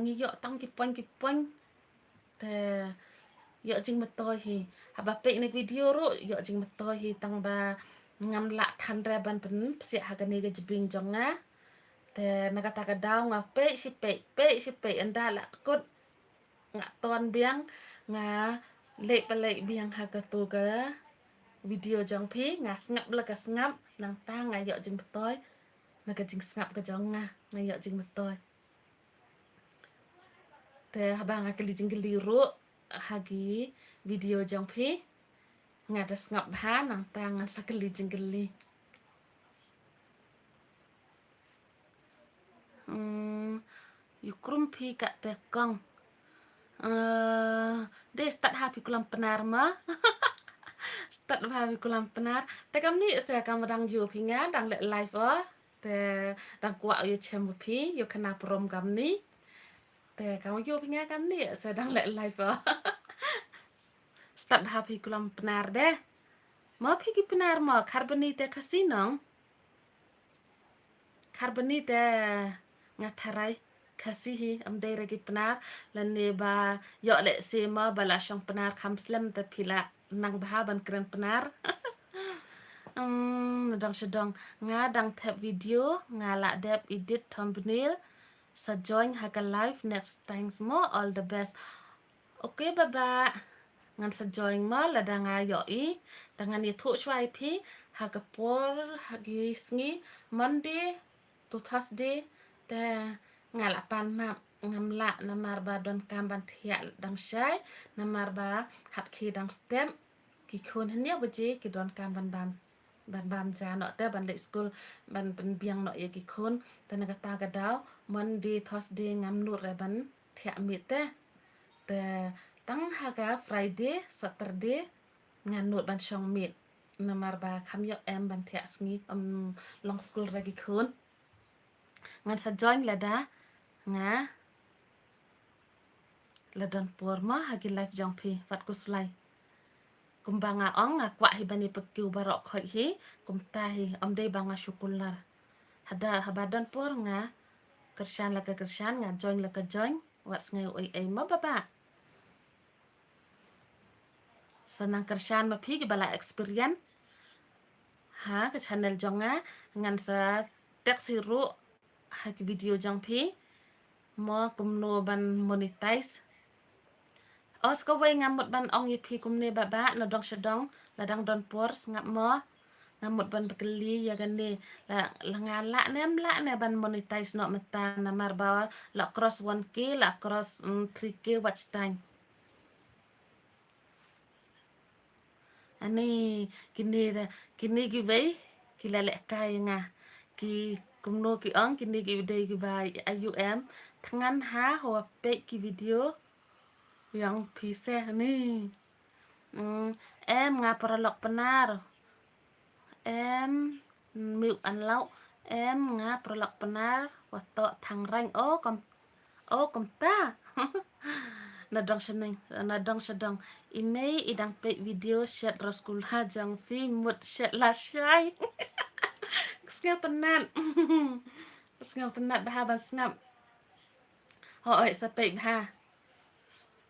ngi ïoh tang ki point ki point. Te ïoh jingmyntoi hi. Haba peit ïa ki video ruh ïoh jingmyntoi hi tang ba ngam lah than re ban pynpsiah ha kane ka jingbiang jong nga. Te na kata ka daw nga peit shi peit, peit shi peit ynda lah kut nga ton biang, nga leh ba leh biang ha katu ka video jong phi, nga sngap la ka sngap, nangta nga ïoh jingmyntoi. Na ka jingsngap ka jong nga, nga ïoh jingmyntoi. Te haba nga kylli jingkylli ruh ha ki video jong phi, nga da sngap bha, nangta ngan sa kylli jingkylli. Hmm, ïa krum phi ka te kong. Eh, de stad ha phi kulam Pnar ma. Stad ha phi kulam Pnar. Te kam ni se kam dang ïoh phi nga dang leh live o. Te dang kwah ïa chem phi ïa khana prom kam ni. Te kam ïoh phi nga kam ni se dang leh live o. Stad ha phi kulam Pnar de. Ma phi ki Pnar ma Kharbani te Khasi nong. Kharbani te nga tharai Khasi hi, ym dei re ki Pnar, lane ba ïoh leh se ma ba la shong Pnar kham slem te phi la nang bha ban kren Pnar. Hmm, nadong shadong nga dang thep video, nga la dep edit thumbnail, sa join ha ka live next, thanks mo, all the best. Ok baba, ngan sa join mo lada nga ïohi. Te ngan ïathuh shuwa ïa phi ha ka por ha ki sngi Monday to Thursday. Te nga la pan map ngam lah namar ba donkam ban thiah dang shai, namar ba hap ki dang step ki khun hynñiew baje ki donkam ban bam, ban bam ja noh te ban leit skul, ban pynbiang noh ïa ki khun. Te na kata ka daw Monday Thursday ngam nud re ban thiah miet te. Te tang ha ka Friday Saturday nga nud ban shong miet. Namar ba kham ïoh em ban thiah sngi, ym long skul re ki khun. Ngan sa join lada nga la don por mo ha ki live jong phi wat khuslai. Kumba nga ong nga kwah hi ban ïa pyrkhat baroh khoit hi, kumta hi, ym dei ba nga shu kular. Hada haba don por nga kyrshan la ka kyrshan, nga join la ka join, wat sngew ei ei mo baba. Sa nang kyrshan ma phi kiba la experience ha ka channel jong nga, ngan sa text hi ruh ha ki video jong phi mo kumno ban monetize. Os kawei nga mut ban ong ïa phi kumne baba, nadong shadong la dang don por sngap mo. Nga mut ban kylli ïa kane, la, la nga lah ne em lah ne ban monetize noh mynta, namar ba la cross one K, la cross, mm, three K watch time. Ani kine da, kine kiwei ki la lehkai ïa nga. Ki kumno ki ong, kine ki dei kiba ïa U M. Thngan ha hawa peit ki video jong phi se ani. Mm, em nga paralok Pnar. Em, miu an lau. Em nga paralok Pnar, wa toh Thang Reng. O, kum, o, kumta. Nadong shaneng, nadong shadong. I mei i dang peit video shet ro skul ha jong phi mut shet lashai. Sngewtynnat. Sngewtynnat bha ban sngap. Hooid, sa peit bha.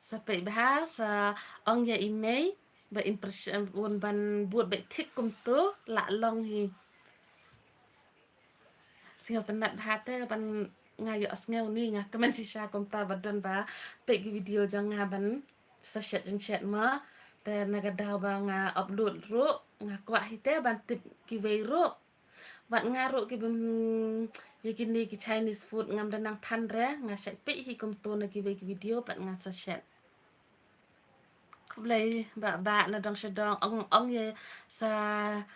Sa peit bha, sa ong ïa i mei ba impression, un ban bud beit thik kumto, la long hi. Sngewtynnat bha te ban nga ïohsngew ni, nga kmen shisha kumta ba don ba peit ki video jong nga ban sa shet jong shet ma. Te na ka daw ba nga upload ruh, nga kwah hi te ban tip kiwei ruh. Wat nga ruh ki bym, ïa kine ki Chinese food ngam da nang than re, nga shait peit hi kumto na kiwei ki video, bad nga sa shet. Khublei ba ba na dong sha dong, ong ong ïa sa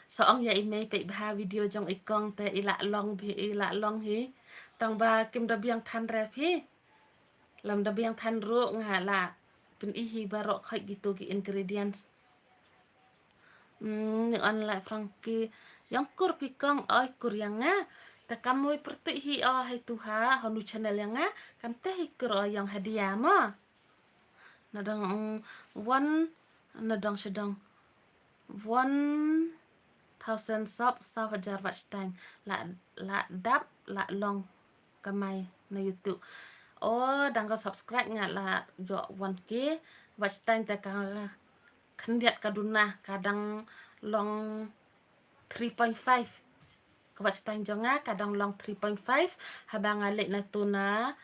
sa ong ïa i mei peit bha video jong i kong te i la long bhi i la long hi. Tang ba kim da biang than rep hi. Lem da biang than ruh nga la pyn-i hi baroh khoit kitu ki ingredients. Hmm, ni on la Frankie. Ïong kur phi kong, oi kur ïa nga. Te kam wei pyrtuh hi o hai tu ha, ha nu channel ïa nga. Kam te hi kur o ïong hadia mo. Na dang, mm, one, na dang sha dang. One thousand sub, saw hajar watch time. La, la dap, la long kamai na YouTube. O, dang ka subscribe nga la ïoh one K watch time te ka khyndiat ka duna ka dang long three point five. Ka watch time jong nga ka dang long three point five haba nga leit na tu na,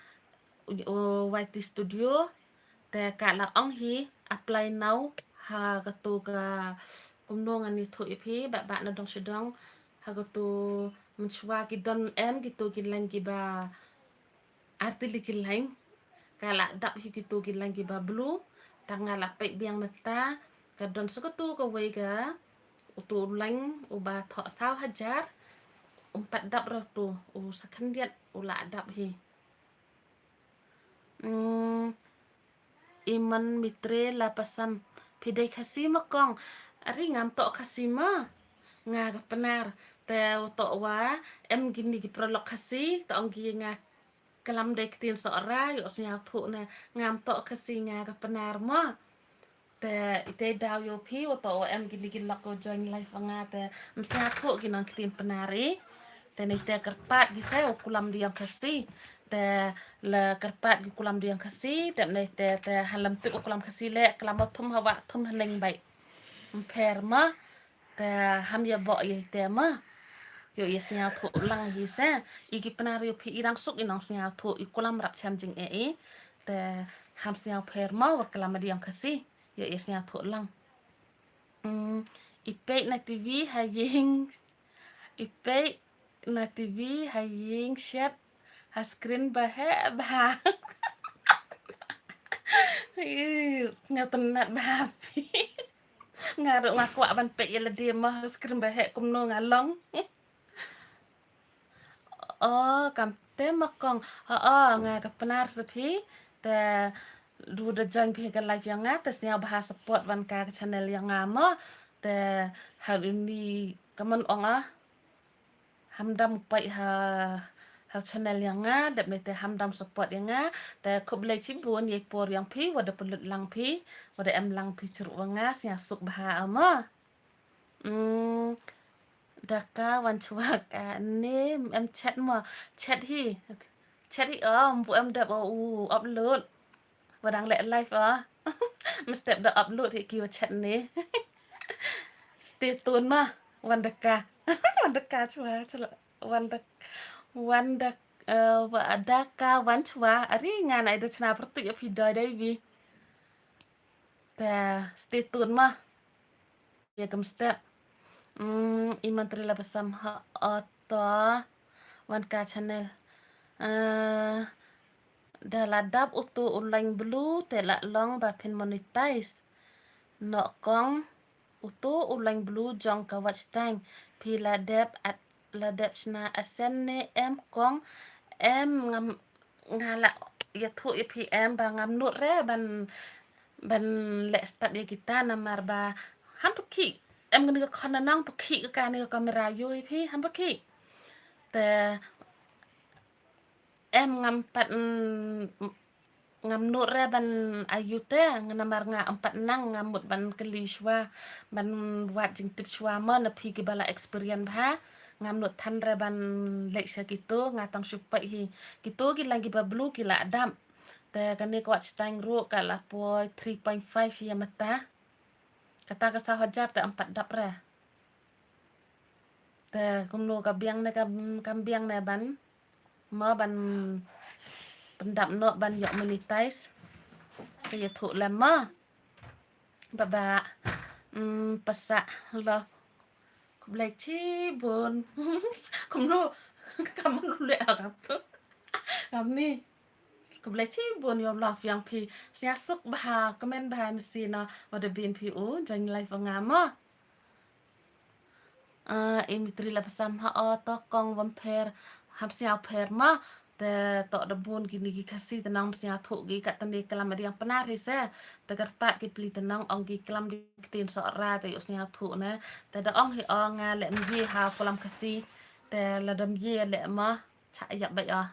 uh, Y T Studio. Te ka la ong hi apply now ha katu ka kumno ngan ïathuh ïa phi ba ba na dong sha dong ha katu mynshuwa ki don em kitu ki line kiba artylli ki line. Ka la dap hi kitu ki line kiba blue. Tang nga la peit biang mynta ka don sa katu kawei ka utu u line uba thoh saw hajar. Um pat dap ruh tu u sa khyndiat u la dap hi. Hmm. Iman Mitre la pasam. Phi dei Khasi ma kong? Ari ngam toh Khasi ma. Nga ka Pnar. Te u toh wa em kini ki paralok Khasi, te ong ki nga klam dei ktien Sohra, ïoh sngewthuh na ngam toh Khasi nga ka Pnar ma. Te ite daw ïoh phi u toh wa em kini ki lok ko join live nga te ym sngewthuh ki nong ktien Pnar i. Te ne te kyrpad ki se u kulam da ïong Khasi. Te la kyrpad ki kulam da ïong Khasi, te ne te te halam tip u kulam Khasi le, klam thum hawa thum haneng bai. Ym pher ma, te ham ïa boh ïa te ma. Ïoh ïa sngewthuh lang hi se. I ki Pnar ïoh phi i dang suk i nong sngewthuh i kulam rap chem jing e i. Te ham sngewpher ma wa klam da ïong Khasi. Ïoh ïa sngewthuh lang. Hmm, i peit na T V ha ïing. I peit na T V ha ïing shet ha screen ba heh bha. Ih, nga tynat bha phi. Nga ruh nga kwah ban peit ïa lade ma ha screen ba heh kumno nga long. O, kam te ma kong. O, o, nga ka Pnar sa phi. Te du da join phi ka live ïa nga te sngewbha support wan ka ka channel ïa nga ma. Te ha uni ka man ong a. Hamdam peit ha ha channel ïa nga, dep ne te hamdam support ïa nga. Te khublei chibun ïa i por ïong phi, wa da pynlut lang phi, wa da em lang phi chruh wa nga, sngewsuk bha ma. Hmm, da ka wan chwa ka ne em chat mo. Chat hi. Chat hi o, mbu em dep o u upload. Wa dang leh live o. Mstep da upload hi ki wa chat ne. Stay tuned ma. Wan da ka. Wan da ka chwa chwa. Wan da wan da eh, wa da ka wan chwa. Ari nga na ida chna pyrtuh ïa phi doi dai vi. Te stay tuned ma. Ïa kam step. Hmm, i Mantri la pasam ha oto wan ka channel. Eh, da la dap utu u line blue te la long ba phin monetize. Nok kong utu u line blue jong ka watch time. Phi la dep at la dep shna asen ne em kong em ngam nga la ïathuh ïa phi em ba ngam nud re ban ban leh start ïa kita namar ba ham phi em ngani ka khon nang phi ka kani ka kamera ïoh ïa phi ham phi te em ngam pat mm, ngam nud re ban ayu te nga namar nga em pat nang ngam mut ban kylli shwa ban wad jingtip shwa ma na phi ki ba la experience bha ngam nud than re ban leh sha kitu nga tang shu peit hi kitu ki lang ki ba blue ki la dap te kane ka watch time ruh ka la poi three point five ïa mata kata ka saw hajar te em pat dap re. Te kumno ka biang ne kam kam biang ne ban ma ban pyndap noh ban ïoh monetize. Sa ïathuh lem ma. Ba ba mm, pasa love. Khublei chibun. Kumno kam nu le agam tu. Kam ni. Khublei chibun ïa u love ïong phi. Sngewsuk bha, kmen bha masi na, wa da bin phi u join live nga mo. Ah, i mitri la psam ha o to kong wam pher, ham sngewpher mo. Te to da bun kini ki Khasi te nang sngewthuh ki kat tani klam adiang Pnar hi se. Te kyrpad ki pli te nang ong ki klam di ktien Sohra te ïoh sngewthuh ne. Te da ong hi o nga leh mye ha klam Khasi. Te la da mye leh mo. Cha ïap bai o.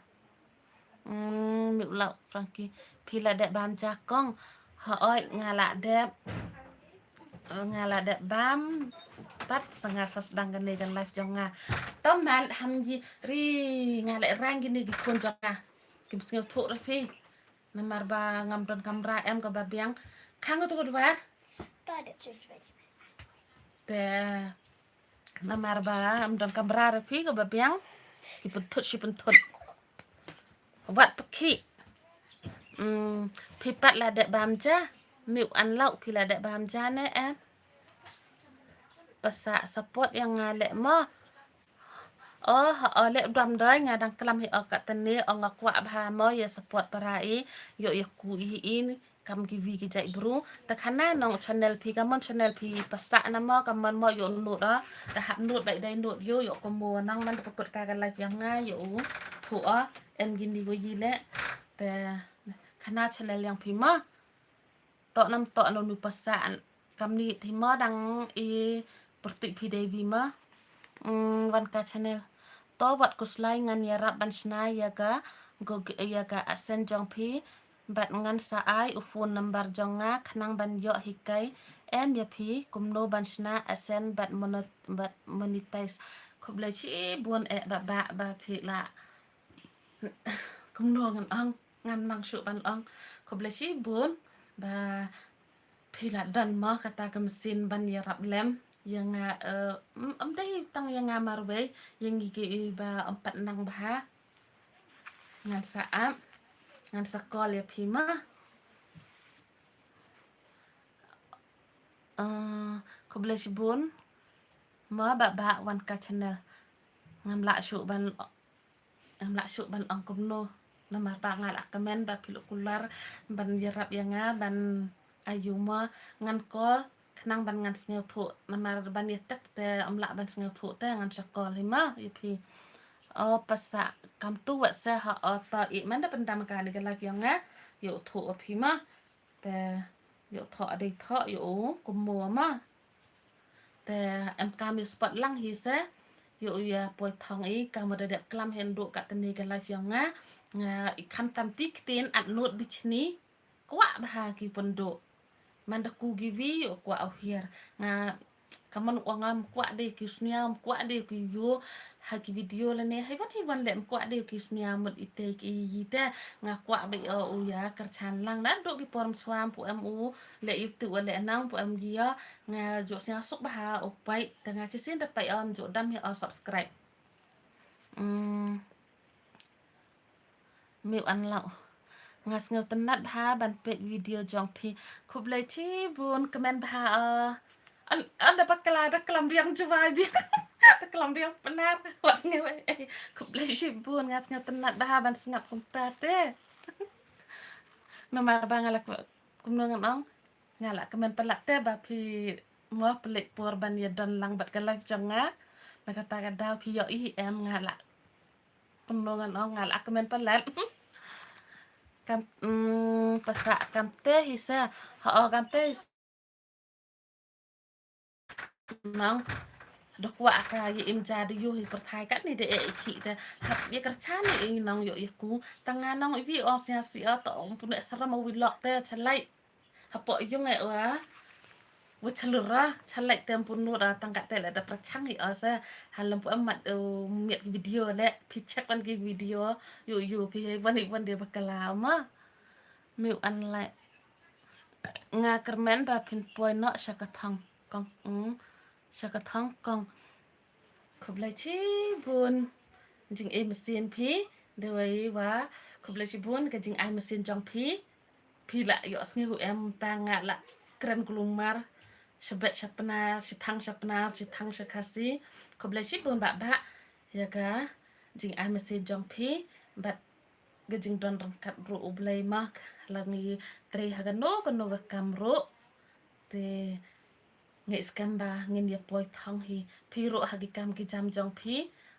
Hmm, mute lah Frankie. Phi la dep bam ja kong. Hooid nga la dep. Nga la dep bam. Pat sa nga sa sdang kane ka live jong nga. Toman ham ji ri nga leh rang kine ki khun jong nga. Kim sngewthuh re phi. Namar ba ngam don kamra em kaba biang. Khang tu ko dwar. Te namar ba ngam don kamra re phi kaba biang. Ki pynthut shi pynthut. Wat phi. Hmm, phi pat la dep bam ja. Miu an lau phi la dep bam ja ne em. Pasa support ïa nga leh mo. Oh, oh leh dam doi nga dang klam hi o kat tani o nga kwah bha mo ïa support para i. Ïoh ïa ku i in kam ki wi ki jait bru. Te khana nong channel phi kamon channel phi pasa na mo kamon mo ïoh nut o. Te hap nut bai dai nut ïoh ïoh ko mo nang man te pakut ka ka live ïa nga ïoh u. Thu o em gini ko yi leh. Te khana channel ïa phi mo. To nam to no nu pasa an. Kam ni thi mo dang i pyrtuh phi dei vi mo. Mm, wan ka channel. To wat kuslai ngan ïarap ban shna ïa ka go ïa ka asen jong phi. Bad ngan sa ai u phone number jong nga khnang ban ïoh hikai. Em ïa phi kumno ban shna asen bad monet bad monetize. Khublei chibun eh ba ba ba phi la. Kumno ngan ong ngam nang shuh ban ong. Khublei chibun ba phi la don mo kata ka machine ban ïarap lem ïa nga, eh, em dei tang ïa nga marwei ïa ngi ki ba em pat nang bha. Ngan sa ap ngan sa call ïa phi ma. Eh, khublei chibun ma ba ba wan ka channel. Ngam lah shuh ban Ngam lah shuh ban ong kumno. Namar ba nga lah kmen ba phi la kular ban ïarap ïa nga ban ayu ma ngan call khnang ban ngan sngewthuh. Namar ban ïa text te ym lah ban sngewthuh te ngan sa call hi ma ïa phi. O pasa kam tu wat sa ha o ta i man da pyndam ka ni ka live ïa nga. Ïoh thuh o phi ma. Te ïoh thoh dei thoh ïoh u kumno ma. Te em kam ïa spot lang hi se ïoh u ïa poi thong i kam da dep klam hen du ka teni ka live ïa nga. Nga i kham tam ti ktien at nut bichni. Kwah bha ki pyndu. Man da ku gi wi ïoh kwah u hiar. Nga Kamon u ong am kwah de ki snia am kwah de ki yu. Ha ki video lane haiwan haiwan le am kwah de ki snia mut ite ki yi te. Nga kwah ba o u ïa kyrchan lang na duk ki por mswa am pu em u le yu tu le nang pu em gi ya. Nga ju snia suk ba ha u pai te nga chisin da pai am ju dam hi o subscribe. Hmm. Miu an lau. Nga sngew tynnat bha ban peit video jong phi. Khublei chibun kmen bha o. An an da bakla da klam biang jwai biang. Da klam biang Pnar. Wa sngew eh. Khublei chibun nga sngew tynnat bha ban sngap kumta te. Namar ba nga la kumno ngan ong. Nga la kmen palat te ba phi mo pelik por ban ïa don lang bad ka live jong nga. Na kata ka daw phi ïoh i em nga la Kumno ngan ong nga la kmen palat. Kam mm, pasa kam te hi sa. Ha o kam te hi sa. Nong da kwah ka ïa im ja da yu hi pyrthai kat ni da e i ki te. Hap ïa kyrchan ni i nong ïoh ïa ku. Tang nga nong i wi o sia sia to ong pune saram o wi lok te chalai. Hapoh yung eh wa. Wa chalura chalai tem punu ra tang ka te le da prachang i o sa. Halam pu amat miat ki video le phi check pan ki video. Yu yu phi hei wan i wan de bakala ma. Miu an lai. Nga kyrmen ba phin poi no sha ka thong kong. Mm. Sha ka thong kong. Khublei chibun. Jing ai machine phi. Dewai wa. Khublei chibun ka jing ai machine jong phi. Phi la ïoh sngew em ta nga la kren kulmar. Shabet sha Pnar, shiphang sha Pnar, shiphang sha Khasi. Khublei chibun ba ba. Ïa ka jing ai machine jong phi. But ka jingdon ryngkat ruh U Blei ma, la ngi trei ha kano kano ka kam ruh. Te ngi skhem ba ngin ïa poi thong hi. Phi ruh ha ki kam ki jam jong phi,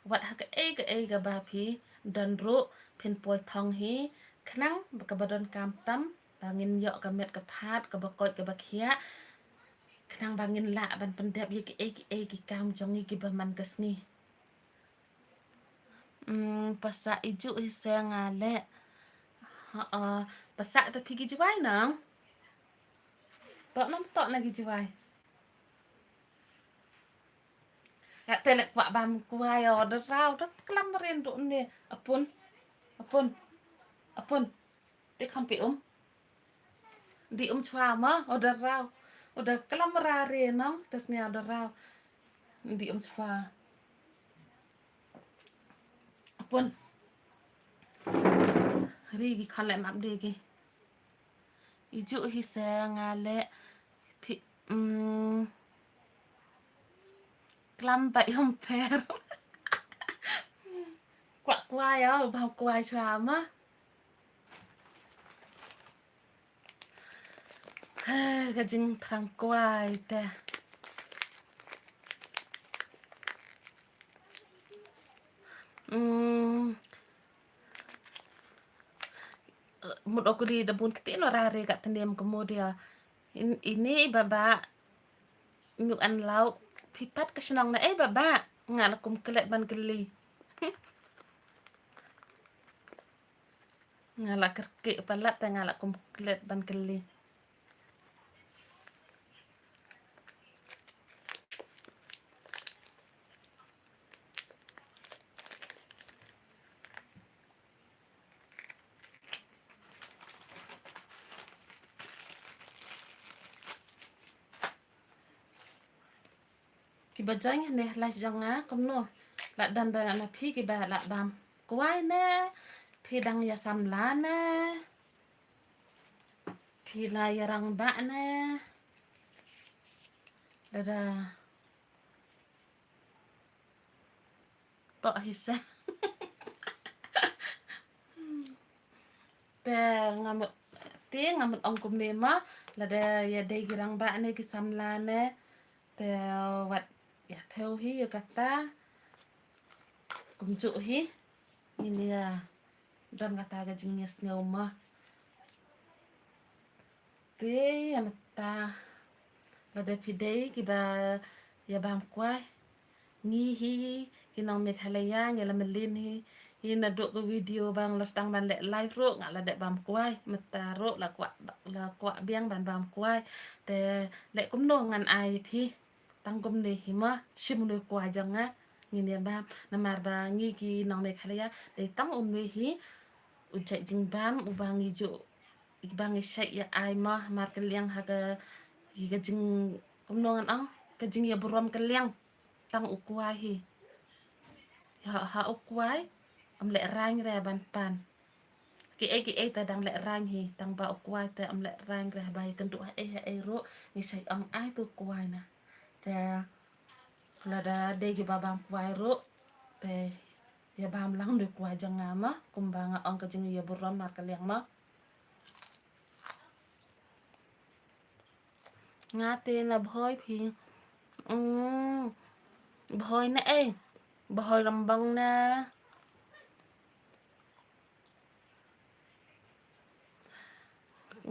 wat ha kaei kaei kaba phi don ruh, phin poi thong hi. Khnang ba kaba donkam tam ba ngin ïoh ka met ka phad kaba koit kaba khiah, khnang ba ngin lah ban pyndep ïa kiei kiei ki kam jong ngi kiba man ka sngi. Hmm, pasa ijuh hi se nga leh. Ha, pasa te phi ki juai nang. Tok nam tok na ki juai. Ka te lek kwah bam kuai o da rau da klam ren du ne. Apun. Apun. Apun. Te kham pi um. Di um chwa ma o da rau. O da klam ra re nang. Tes ne o da rau. Di um chwa. Apun. Ri ki khale map de ki. Ijuh hi se nga leh phi, mm, klam ba iom per. Kwah kwai o, ba kwai chwa ma. Ka jingthrang kwai te. Mm. Mut o kuli da bun kti no rare ka tnem ka modia. Ini baba. Muk an lau. Phi pat ka shnong na ei baba. Nga la kum klet ban kli. Nga la kerki palat te nga la kum klet ban kli. Kiba join ne live jong nga kumno. La don ba na phi kiba la bam kwai ne. Phi dang ïa samla ne. Phi la ïa rangbah ne. Dada. Tok hi sa. Te nga mut, te nga mut ong kumne ma, lada ïa dei ki rangbah ne ki samla ne. Te wat ïa thew hi ïa kata. Kumjuh hi. Ngin ïa don kata ka jingïasngew ma. Te ïa mynta lada phi dei kiba ïa bam kwai. Ngi hi ki nong Meghalaya ngi la mlien hi. Hi naduh ka video ba nga la sdang ban leh live ruh nga la dep bam kwai. Mynta ruh la kwah, la kwah biang ban bam kwai. Te leh kumno ngan ai phi. Tang kumne hi ma, shim une u kwai jong nga, ngin ïa bam, namar ba ngi ki nong Meghalaya, dei tang une hi, u jait jingbam, uba ngi ju, uba ngi shait ïa ai ma, markylliang ha ka, hi ka jing, kumno ngan ong, ka jingïaburom kylliang, tang u kwai hi. Ha, ha u kwai, ym lehrain re ban pan. Kiei kiei te dang lehrain hi, tang ba u kwai te ym lehrain re ba ïakynduh haei haei ruh, ngi shait ong ai tu kwai na. Te lada dei kiba bam kwai ruh, te ïa bam lang une u kwai jong nga ma, kumba nga ong ka jingïaburom markylliang ma. Nga te na Bhoi phi. Mm. Bhoi na ei. Bhoi Rambang na.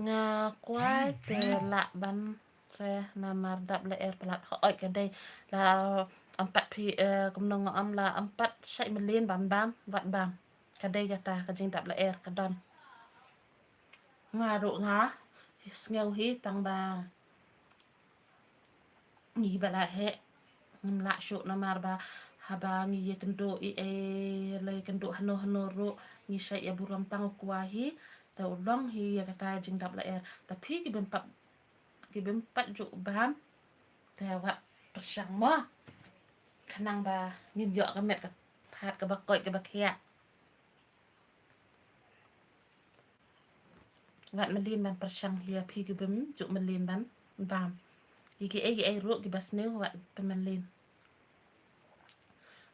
Nga kwai te lah ban re namar dap lyer palat. Hooid ka dei la ym pat phi, eh, kumno nga ong la ym pat shait mlien ban bam, wat bam. Ka dei kata ka jingdap lyer ka don. Nga ruh nga sngew hi tang ba ngi ba la heh ngim lah shuh namar ba haba ngi ïakynduh ei ei la ïakynduh hano hano ruh ngi shait ïaburom tang u kwai hi. Te u long hi ïa kata jingdap lyer. Te phi ki bym pat, ki bym pat ju bam te wat pyrshang mo. Khnang ba ngin ïoh ka met ka phad kaba koit kaba khiah. Wat mlien ban pyrshang ïa phi ki bym ju mlien ban bam. Ïa kiei kiei ruh kiba sniew wat pynmlien.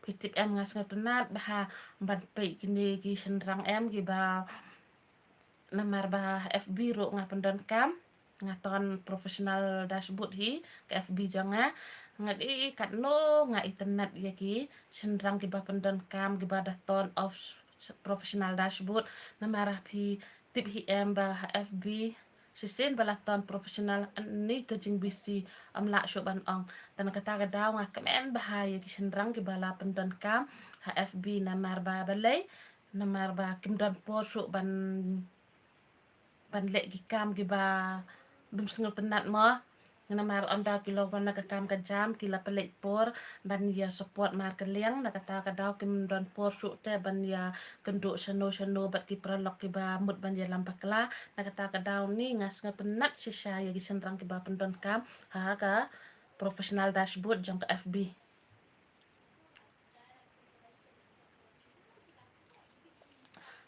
Phi tip em, nga sngewtynnat bha ban peit kine ki shynrang em kiba, namar ba F B ruh nga pyndonkam, nga ton professional dashboard hi ka F B jong nga. Nga i katno nga itynnat ïa ki shynrang kiba pyndonkam kiba da ton off professional dashboard. Namar phi tip hi em ba ha F B shisien ba la ton professional, ani ka jingbisi ym lah shuh ban ong. Te na kata ka daw nga kmen bha ïa ki shynrang kiba la pyndonkam ha F B, namar ba balei, namar ba kim don por shuh ban, ban leh ki kam kiba dum sngewtynnat mo. Namar ynda ki la wan na ka kam ka jam ki la pynleit por ban ïa support markylliang, na kata ka daw kim don por shuh te ban ïa kynduh shano shano bad ki paralok kiba mut ban ïalam bakla. Na kata ka daw ni nga sngewtynnat shisha ïa ki shynrang kiba pyndonkam ha ka professional dashboard jong ka F B.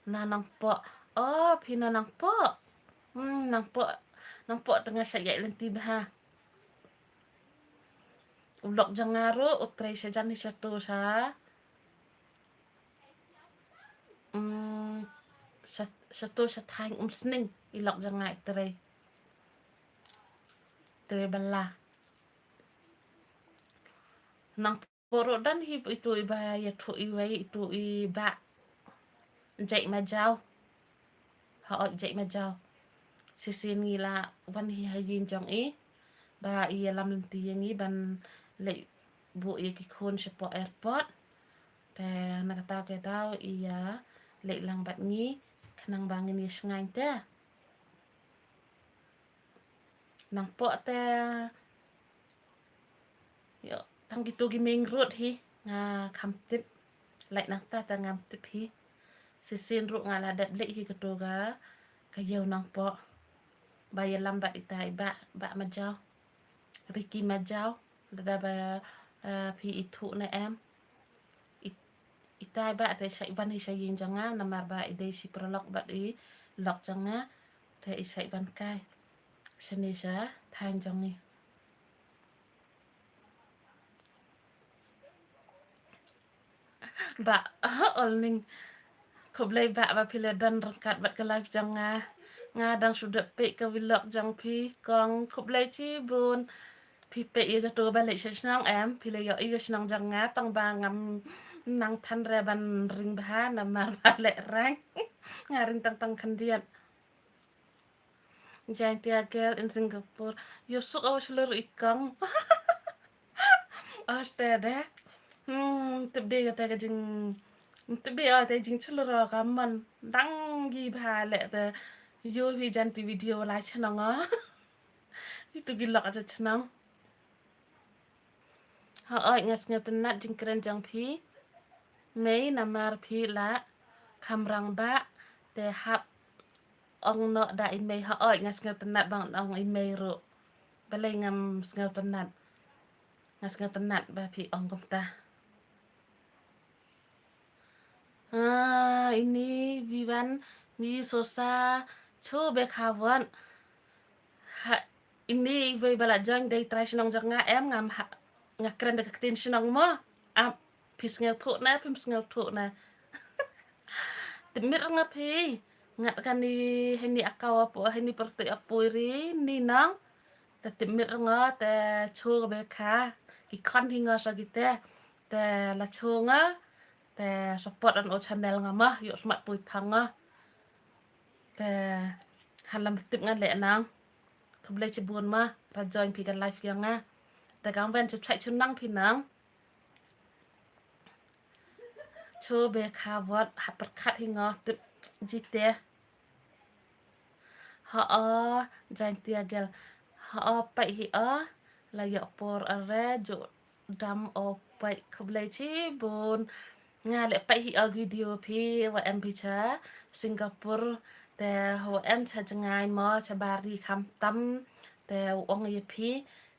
Na Nongpoh. Oh, phi na Nongpoh. Hmm, Nongpoh. Nongpoh te nga shait ïaid lynti bha. U lok jong nga ruh u trei shajan hi shatu sha. Hmm, sha, shatu sha thaiñ Umsning i lok jong nga i trei. Trei bala. Nang Poro dan hi itu i ba ïathuh iwei itu i Bah Jake Majaw. Ha oi Jake Majaw. Shisien ngi la wan hi ha ïing jong i ba i ïalam lynti ïa ngi ban leit buh ïa ki khun shapoh airport. Te na kata ka daw i ïaleit lang bad ngi khnang ba ngin ïa shngaiñ te. Nang poh te. Ïoh, tang kitu ki main road hi nga kham tip. Lait nangta te ngam tip hi. Shisien ruh nga la dep leit hi katu ka, ka ïew Nongpoh. Ba ïalam bad ita i Bah, Bah Majaw. Ricky Majaw. Lada ba, eh, phi ithuh ne em. It-, ita i Bah te shait wan hi sha ïing jong nga namar ba i dei shi paralok bad i lok jong nga. Te i shait wan kai shane sha thaiñ jong ngi. Bah, ol ning. Khublei Bah ba phi la don ryngkat bad ka live jong nga. Nga dang shu dep peit ka vlog jong phi kong, khublei chibun. Phi peit ïa katu ba leit sha shnong em, phi la ïoh ïa ka shnong jong nga tang ba ngam nang than re ban ring bha namar ba leh rang. Nga ring tang tang khyndiat. Jaintia girl in Singapore. Ïoh suk awa shlur i kong. Aste de. Hmm, tip de kata ka jing, tip de kata jing shlur ka man. Dang gi bha leh te. Ïoh hi jan ti video lai chnong. Itu gi lok aja chnong. Hooid nga sngewtynnat jingkren jong phi. Mei namar phi la kham rangbah te hap ong noh da i mei. Hooid nga sngewtynnat ba ong i mei ruh. Balei ngam sngewtynnat. Nga sngewtynnat ba phi ong kumta. Ah, ini Vivan, Vi Sosa, Cho Bekhawan. Ha, ini iwei ba la join dei trai shnong jong nga em, ngam ha, nga kren da ka ktien shnong mo. Ap, phi sngewthuh na, phim sngewthuh na. Tip miet nga phi. Ngat kani hini akaw apo, hini perti apo ri, ni nang. Te tip miet nga, te Cho Bekha. Ki khon hi nga sa kite. Te la Cho nga. Te support an o channel nga mah, ïoh smat pui thang nga. Te halam tip nga leh nang. Khublei chibun mah, ra join phi ka live ïa nga. Te kang wen chu chai chu nang phi nang. Cho Bekha wat ha pyrkhat hi nga tip jite. Ha o, Jaintia girl. Ha o, pait hi o. La ïoh por are, ju dam o pait, khublei chibun. Nga leh pait hi o video phi, wa em phi cha Singapore. Te wa em cha jngai mo, cha bari kham tam. Te ong ïa phi,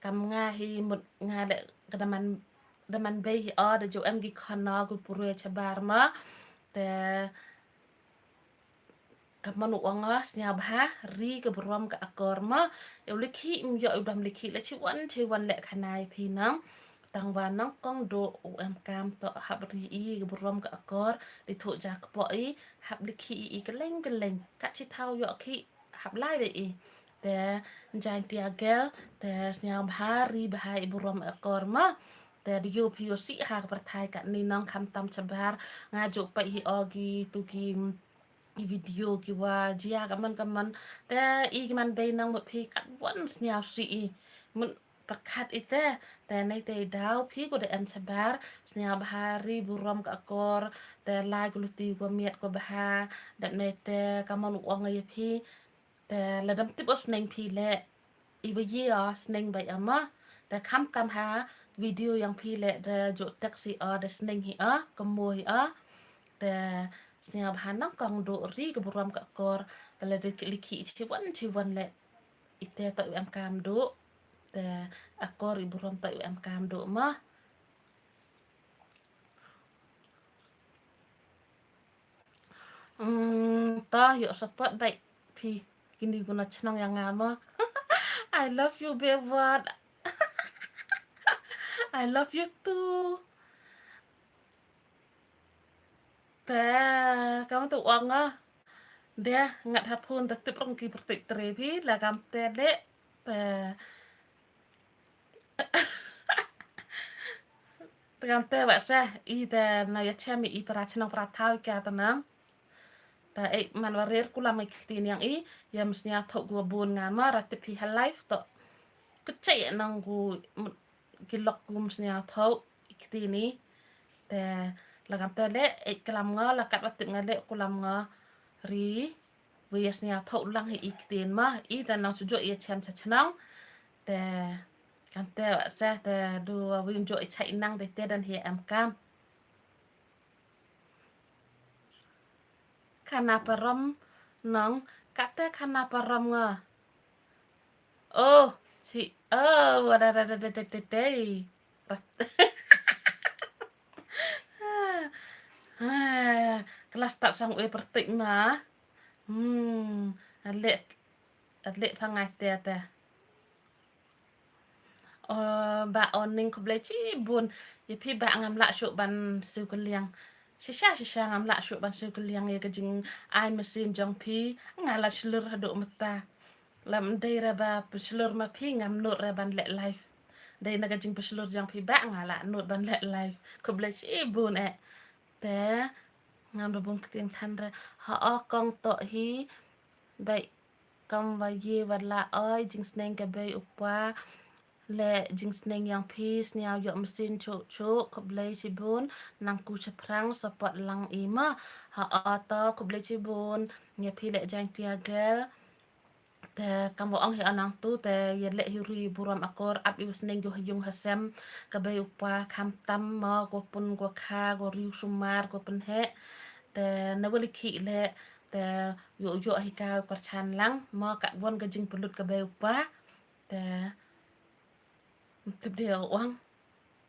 kam nga hi mut nga leh ka daman, daman bei hi o, da ju em ki khon o, ku purwe cha bar mo. Te Ka mon u ong ah, sñiaw bha, ri ka burom ka akor ma. Yow likhi, im yoh u dam likhi, la chi wan, chi wan leh khana i phi nang. Tang ba nang kong do u em kam to hap ri i ka burom ka akor, di thok ja ka po i, hap di ki i i keleng keleng. Kat si thau yo ki hap lai be i. Te jai tia gel, te sniaw bha ri bha i burom akor ma. Te di yo phi yo si ha ka perthai kat ni nang kham tam chabar, nga jo pai hi o gi tu ki i video ki wa jia ka man ka man. Te i ki man bei nang mut phi kat wan sniaw si i. Mut pakhat i te, te nei te daw phi ko de em chabar, sniaw bha ri burom ka akor, te lai ko luti ko miat ko bha, dep nei te ka man u ong ya phi, te la dam tip o sneng phi le, i wa ye o sneng bai ama, te kham tam ha video yang phi le de jo text hi o de sneng hi o, ka mo hi o, te sniaw bha nang kong do ri ka burom ka akor, te la de ki likhi chi wan chi wan le, i te to em kam do, te akor i burom to em kam do ma. Hmm, ta yo support bai phi kini guna chnong yang nga ma. I love you, Bewat. I love you too. Te kam tu ong ah. Dia ngat ha phone ta tip rong ki pertik tre phi la kam te de. Te Te kam te wa seh i te na ya chem i para chnong para thaw i kya te nang. Te ei man wa rer kulam i kti niang i, ya msnya thok gua bun nga ma ra tip hi ha live to. Kchai nang gu ki lok gu msnya thok i kti ni. Te la kam te le ei kalam nga la kat wa tip nga le kulam nga ri. Wi ya sniaw thok lang hi i ktien ma, i da nang sujuk ya chem cha chnong. Te kam te wa seh te du wa win jo i chai nang te te dan hi em kam. Khana parom nong, kat te khana parom nga. Oh, si, oh, wa da da da da da da da. Klas tat sang ue pertik ma. Hmm, alik, alik pangai te te. Oh, ba oning khublei chibun. Ya phi ba ngam lah shuh ban siew kylliang. Shisha, shisha ngam lah shuh ban siew kylliang ya ka jing ai mesin jong phi. Nga la shlur haduh mata. Lam dei ra ba pyshlur ma phi ngam nud ra ban leh live. Dei na ka jing pyshlur jong phi ba nga la nud ban leh live. Khublei chibun eh. Te ngam da bun ktien than re. Ha o kong to hi. Bai kam wa ye wa la oi jingsneng ka bei u pa. Le jingsneng yang phi sniaw yok mesin chuk chuk khublei chibun. Nang ku chaphrang support lang i ma. Ha o to khublei chibun. Nya phi le jang tia gel. Te kam wa ong hi anang tu te ya leh hi ri burom akor ap i wa sneng ju ha yung ha sem ka bei u pa kham tam ma ko pun ko kha ko riu sumar ko pun he. Te na wa likhi le te yo yo hi ka kor chan lang ma ka won ka jing pelut ka bei u pa. Te Tip de ong.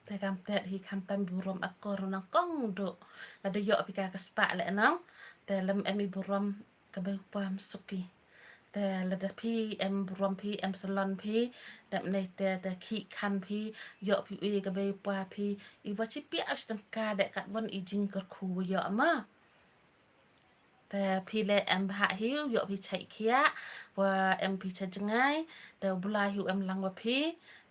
Te kam te hi kham tam burom akor nang kong do. Lada yok phi ka ka spah le nang. Te lem em i burom ka bei u pa msuki. Te lada phi em burom phi em salon phi. Dep nei te te khi khan phi. Yok phi ui ka bei u pa phi. I wa chi pia aus tang ka de kat wan i jing kyrkhu yok ma. Te phi le em bha hiu, yok phi chai khia, wa em phi chai jngai, te u Blai hiu em lang wa phi,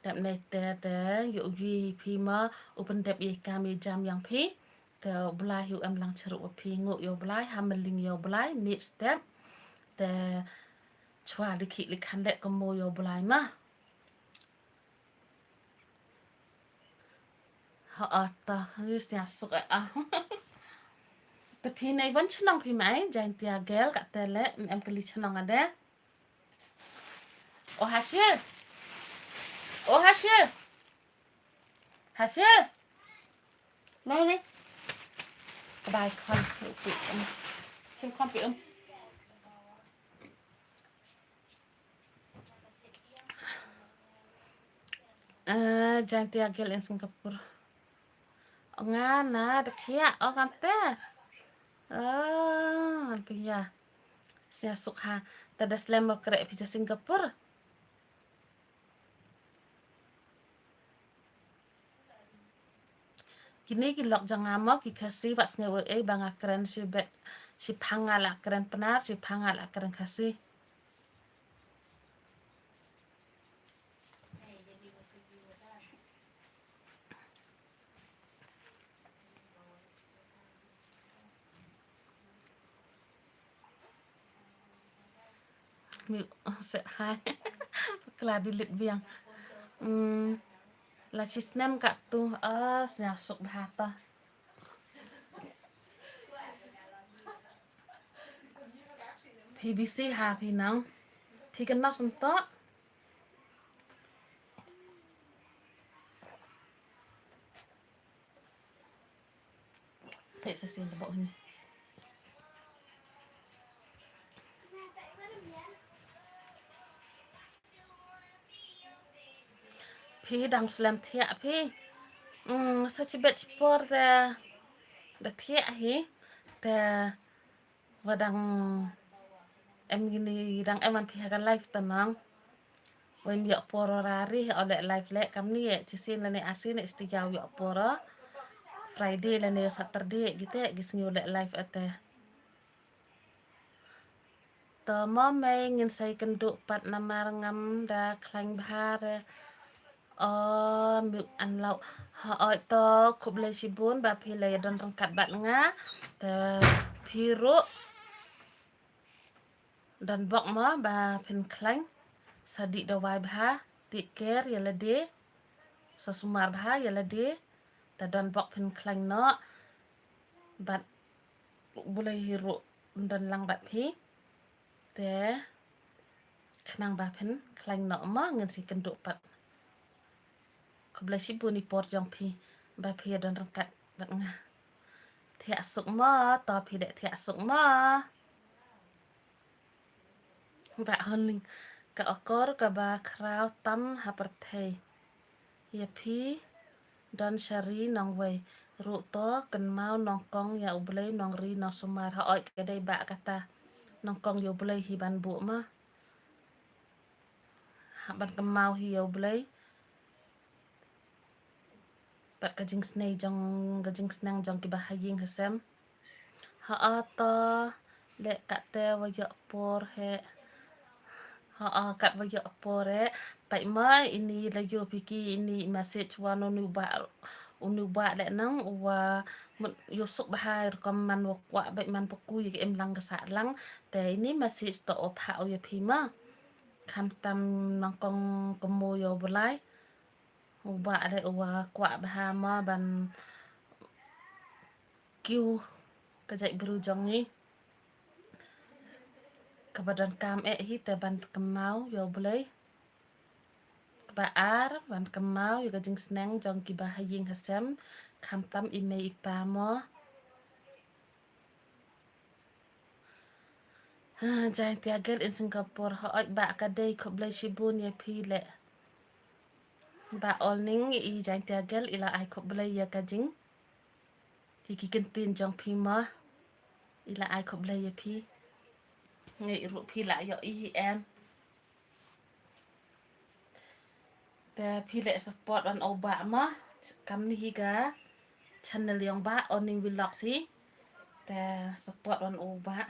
dep nei te te yok yi phi ma, u pyndep yi kam yi jam yang phi, te u Blai hiu em lang cheruk wa phi ngu yo Blai, ha mling yo Blai, mit step, te chwa likhi likhan le kamo yo Blai ma. Ha ata, ni snya suk eh ah. Te phi nei wan chnong phi mai, jain tia gel ka te le, em kali chnong ade. O Hashir. O Hashir. Hashir. Mai mai. Bye khon. Chim khon pi um. Ah, jain tia gel in Singapore. Nga na da khia o kam te. Ah, pia. Sia suk ha. Ta da slem mo kre pia Singapore. Kine ki lok jong nga mo ki Khasi, wat sngew ei ei ba nga kren shibit, shiphang nga la kren Pnar, shiphang nga la kren Khasi. Mute, oh, set hai. Bakla delete biang. Hmm. La shi snem katto, ah, sngewsuk bha ta. Phi busy ha phi nang. Phi kynnoh sngewthuh. Peit sa sien tebok hini. Phi dang slem thiah phi. Hmm, sa chibit chipor te da thiah hi. Te wa dang em kini dang em wan phi ha ka live te nang. Wen ïoh por ra ri o leh live leh kamni eh, shisien lane arsien eh, sdang ïoh por. Friday lane Saturday kite ki sngew leh live ate. To mo mei ngin sa ïakynduh pat namar ngam da khlaiñ bha re. O, mute unlock. Hooid to, khublei shibun ba phi la ïadon ryngkat bad nga. Te phi ruh don bok mo ba phin khlaiñ. Sa dih dawai bha, take care ïa lade. Sa sumar bha ïa lade. Te don bok phin khlaiñ noh. Bad U Blei hi ruh un don lang bad phi. Te khnang ba phin khlaiñ noh mo ngin sa ïakynduh pat. Khublei shibun i por jong phi ba phi ïadon ryngkat bad nga. Thiah suk mo, to phi dei thiah suk mo. Bah Honing, ka akor kaba khraw tam ha pyrthei. Ïa phi don sha ri nongwei ruh to kynmaw nyngkong ïa U Blei nongri nongsumar. Hooid ka dei bah kata, nyngkong ïa U Blei hi ban buh mo. Hap ban kynmaw hi ïa U Blei. Bad ka jingsneng jong, ka jingsneng jong kiba ha ïing ha sem. Ha to leh katte wa ïoh por he. Ha kat wa ïoh por he. Peit mo ini la ïoh phi ki ini message wa no nu ba, u nu ba leh nang wa mut ïoh suk bha rukom man wa kwah bad man pyrkhat ïa ka imlang ka sahlang. Te ini message to o pha o ïa phi mo. Khamtam nyngkong kynmaw ïa U Blei. U ba dei u wa kwah bha mo ban kiew ka jait bru jong ngi. Kaba donkam eh hi te ban kynmaw ïa U Blei. Kaba ar ban kynmaw ïa ka jingsneng jong kiba ha ïing ha sem. Khamtam i mei i pa mo. Ha, Jaiñtia Girl in Singapore, hooid bah ka dei, khublei shibun ïa phi leh. Bah Olning i Jaiñtia Girl i la ai khublei ïa ka jing. Ïa ki kyntien jong phi mo. I la ai khublei ïa phi. Ngi ruh phi la ïoh i hi em. Te phi leh support wan u bah mo. Kamni hi ka channel jong bah Olning Vlogs hi. Te support wan u bah.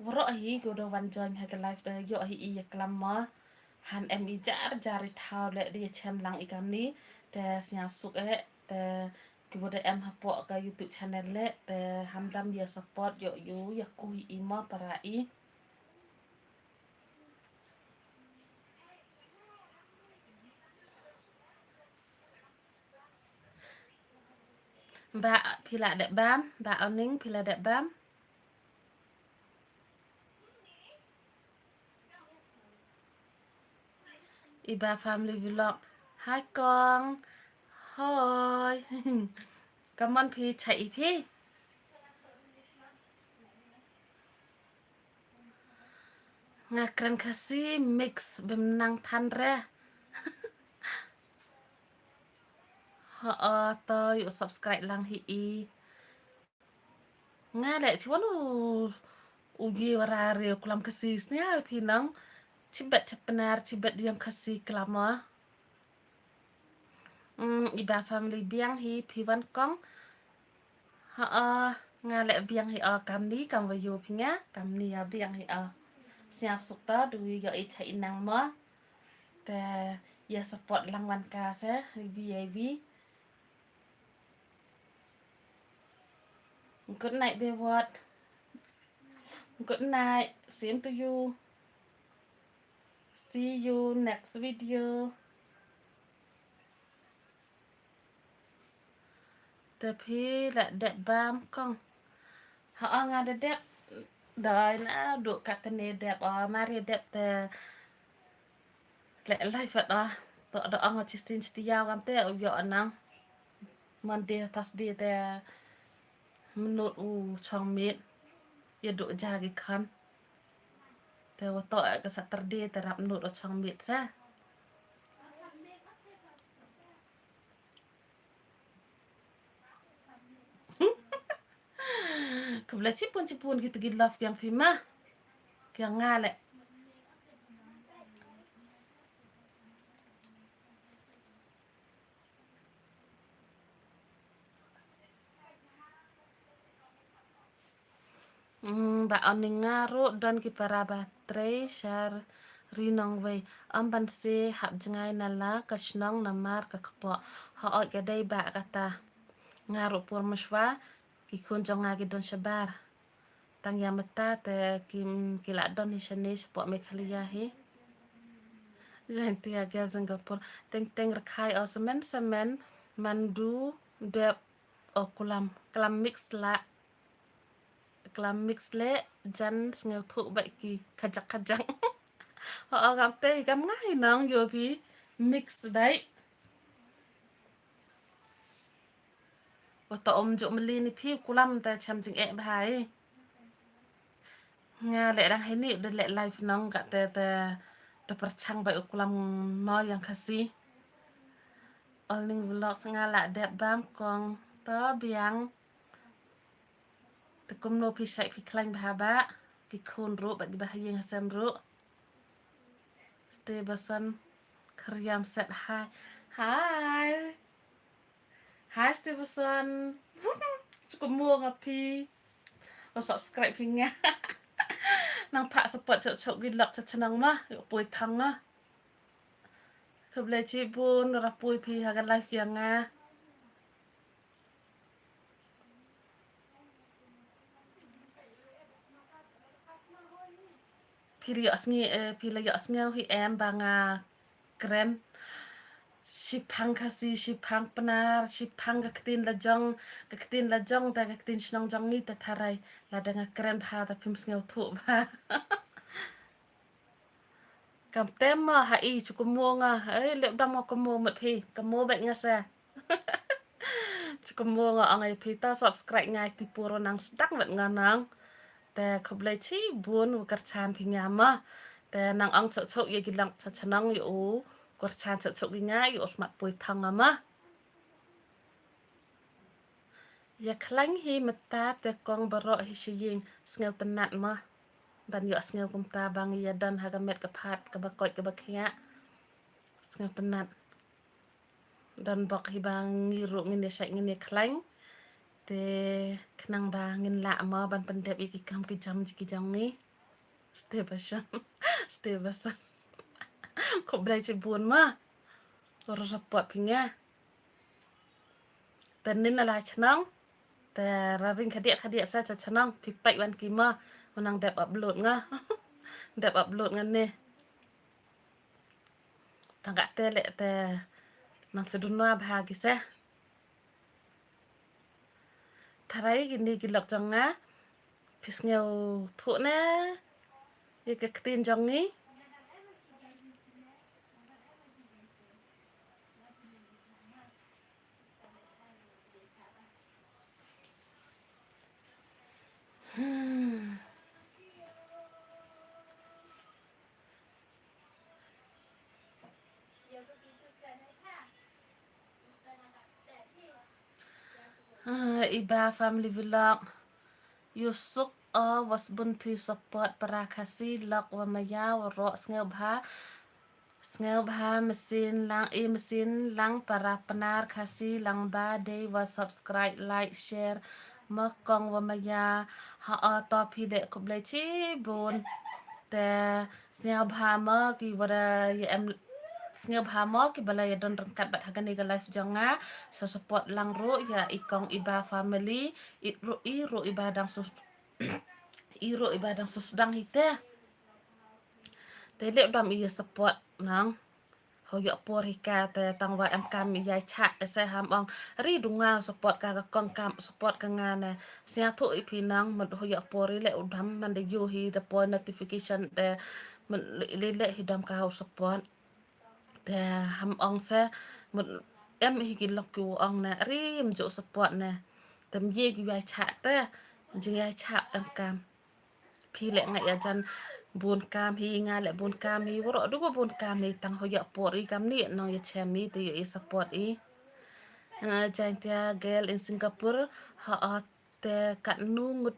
Waroh hi ko da wan join ha ka live te ïoh hi i ïa klam mo. Han em i jar jar i thaw leh da ïa chem lang i kamni. Te sngewsuk eh te kiba da em hapoh ka YouTube channel leh te hamdam ïa support ïoh ïoh ïa ku hi i mo para i. Bah phi la dep bam, bah Oning phi la dep bam. Iba Family Vlog. Hai kong. Hoi. Come on phi, chai i phi. Nga kren Khasi mix bym nang than re. Ho, to ïoh subscribe lang hi i. Nga leh chi wan u, u ye wara re u klam Khasi snia phi nang. Chibet chapnar, chibet yang Khasi klam ah. Mm, i ba family biang hi phi wan kong. Ha, ah, nga leh biang hi, ah, kamni kam wa yu phi nga, kamni ya biang hi, ah. Sñiaw suk ta du yoh i cha i nang mo. Te ya support lang wan ka se, V I V. Good night, Bewot. Good night. Same to you. See you next video. Te phi la dep bam kong. Ha, nga da dep. Doi na du katne dep, o, mar ya dep te. Leh live at, o. To da ong chi stin stia kam te u yoh nang. Monday, Thursday te mynnud u chong miet. Ya du ja ki khan. Te wa to ka Saturday te rap nud u chong miet sa. Khublei chibun chibun ki tu ki love kiang phi ma. Kiang nga leh. Mm, ba on ni nga ruh don ki para ba trei sha ri nongwei. Ym ban se hap jngai na la ka shnong namar ka kpoh. Hooid ka dei ba kata. Nga ruh por mashwa ki khun jong nga ki don shabar. Tang ya mata te ki, ki la don hi shane shapoh Meghalaya hi. Jaintia Girls Singapore. Teng teng rakhai o semen semen mandu dep o kulam. Klam mix la. Klam mix le jan sngewthuh bai ki khajak khajak. O, o, kam te kam ngai nang yo phi mix bai. Wa ta um juk meli ni phi kulam ta cham jing eh bhai. Nga leh dang hini da leh live nong ka te te da perchang bai u kulam mo yang Khasi. Olning Vlogs nga la dep bam kong to biang. Te kumno phi shait phi khlaiñ bha ba ki khun ruh ba ki ba ha ïing ha sem ruh. Stevenson Khriam set hi. Hi. Hi Stevenson. Chukum mo nga phi. Ko subscribe phi nga. Nang pha support chok chok ki lok cha chanang ma. Yo poi thang nga. Khublei chibun ra poi phi ha ka live ïa nga. Phi la ïohsngew, eh, phi la ïohsngew hi em ba nga kren shiphang Khasi, shiphang Pnar, shiphang ka ktien la jong, ka ktien la jong, ta ka ktien shnong jong ngi ta tharai. Lada nga kren bha ta phim sngewthuh bha. Kam tem ma ha i chu kummo nga. Ei, lep dam nga kummo mat phi. Kummo bek nga sa. Chu kummo nga ong ai phi ta subscribe nga ti puro nang sdang mat nga nang. Te khublei chibun u kyrchan phi nga ma. Te nang ong chok chok ïa ki lang cha chanang ïa u. Kyrchan chok chok ïa nga ïa u smat poi thang nga ma. Ïa khlaiñ hi mynta te kong baroh hi sha ïing sngewtynnat ma. Ban ïohsngew kumta ba ngi ïa don ha ka met ka phad kaba koit kaba khiah. Sngewtynnat. Don bok hi ba ngi ruh ngin ïa shait ngin ïa khlaiñ. Te khnang ba ngin lah ma ban pyndep ïa ki kam ki jam ki jong ngi. Stay ba shan. Stay ba shan. Khublei chibun ma. Ro support phi nga. Te nin la chnong. Te ra ring khadiah khadiah sa cha chnong phi peit wan ki ma. Unang dep upload nga. Dep upload nga ne. Tang ka te leh te nang sdun wa bha ki se. Tharai kini ki lok jong nga. Phi sngewthuh ne ïa ka ktien jong ngi. Hmm. Ah, iba family vlog. Ïu suk o wa sbun phi support para Khasi lok wa maya wa roh sngewbha. Sngewbha mynsiem lang, i mynsiem lang para Pnar Khasi lang ba dei wa subscribe, like, share ma kong wa maya. Ha, o, to phi leh khublei chibun. Te sngewbha mo ki wa da ya em, sngewbha mo ki ba la ya don ryngkat bad ha kane ka live jong nga. Sa support lang ruh ya i kong i ba family, i ruh, i ruh i ba dang sus i ruh i ba dang sdang hi te. Te leh u dam i ya support nang. Ho ïoh por hi ka te tang wa em kam i ya chah, e, se ham ong ri du nga support ka, ka kong kam support ka nga ne. Sngewthuh i phi nang, mut ho ïoh por i leh u dam man da ïoh hi da poi notification te, mut leh, leh hi dam ka ho support. Te ham ong se, mut em hi ki lok ki wa ong ne, ri mjuh support ne. Te mye ki ya chah te, jing ya chah em kam. Phi leh nga ya jan bun kam hi, nga leh bun kam hi, waroh du ko bun kam hi, tang ho ïoh por i kam ni nong ya chem i te ïoh i support i. Ha, Jaintia girl in Singapore, ha, o, te katnu ngut,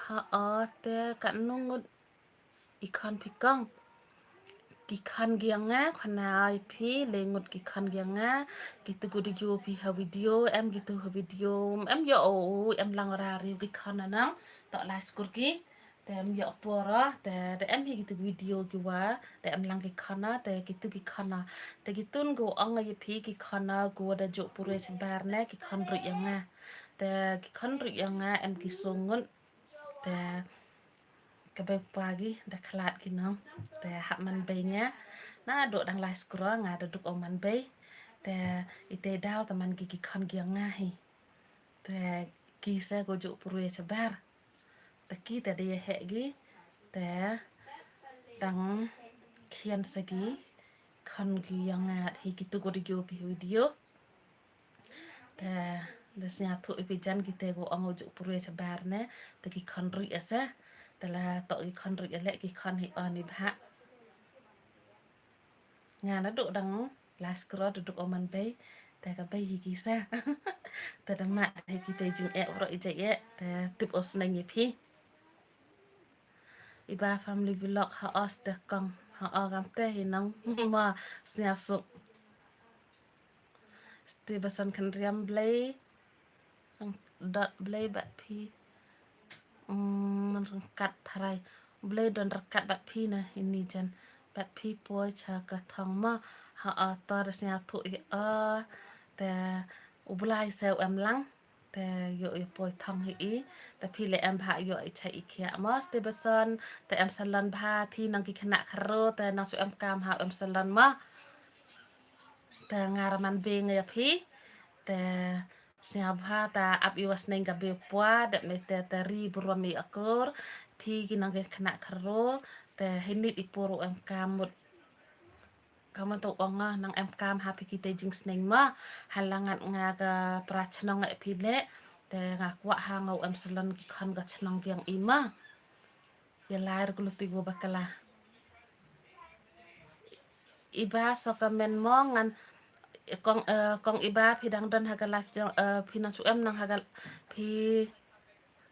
ha, o, te katnu ngut i khon phi kong. Ki khon ki yong nga, khon na i phi, le ngut ki khon ki yong nga, ki tu gu du yu phi ha video, em ki tu ha video, em ïoh o, em lang ra ri ki khon na nang, to lai skur ki. Te em ïoh por, te, te em hi ki tu video ki wa, te em lang ki khon, te ki tu ki khon. Te ki tun gu ong ya phi ki khon, gu wa da juh pure chabar ne, ki khon ri yong nga. Te ki khon ri yong nga, em ki song ngut. Te ka bei pa ki, da khlad ki nong. Te hap man bei nga. Na do dang lai skro nga da duk o man bei. Te i te daw te man ki ki khon ki yong nga hi. Te ki se ko juh pure chabar. Te ki te de heh ki. Te dang khian se ki khon ki yong nga hi ki tu ko di yu phi video. Te da sngewthuh i phi jan ki te ko ong u juh pure chabar ne. Te ki khon ri ase. Te la to ki khon ri ale ki khon hi on i bha. Nga na duk dang lai skro da duk o man bei. Te ka bei hi ki sa. Te da mat hi ki te jingeh waroh i jait eh. Te tip o sneng ya phi. I ba family vlog ha os te kong. Ha o kam te hi nong ma sngewsuk. Stevenson Kynriam Blei. Rang dot Blei bad phi. Mm, man ryngkat tharai. Blei don ryngkat bad phi na ini jan. Bad phi poi cha ka thong ma. Ha o to da sngewthuh hi o. Te u Blai se u em lang. Te ïoh ïa poi thong hi i. Te phi le em bha ïoh i cha i khiah mo Stevenson. Te em salon bha phi nang ki khynnah kharo. Te nang su em kam ha em salon mo. Te nga ra man beng ïa phi. Te sngewbha ta ap i wa sneng ka be pwa, dep ne te te ri burom i akur, phi ki nang ki khynnah kharo, te hi nit i por u em kam mut. Ka man to ong nga nang em kam ha phi ki te jingsneng ma, ha la ngat nga ka pra chnong e phi le, te nga kwah ha nga u em salon ki khon ka chnong kiang i ma. Ïa lai ruh ka luti gu bakla. Iba so ka men mo ngan kong, eh, kong Iba phi dang don ha ka live jong, eh, phi nang su em nang ha ka phi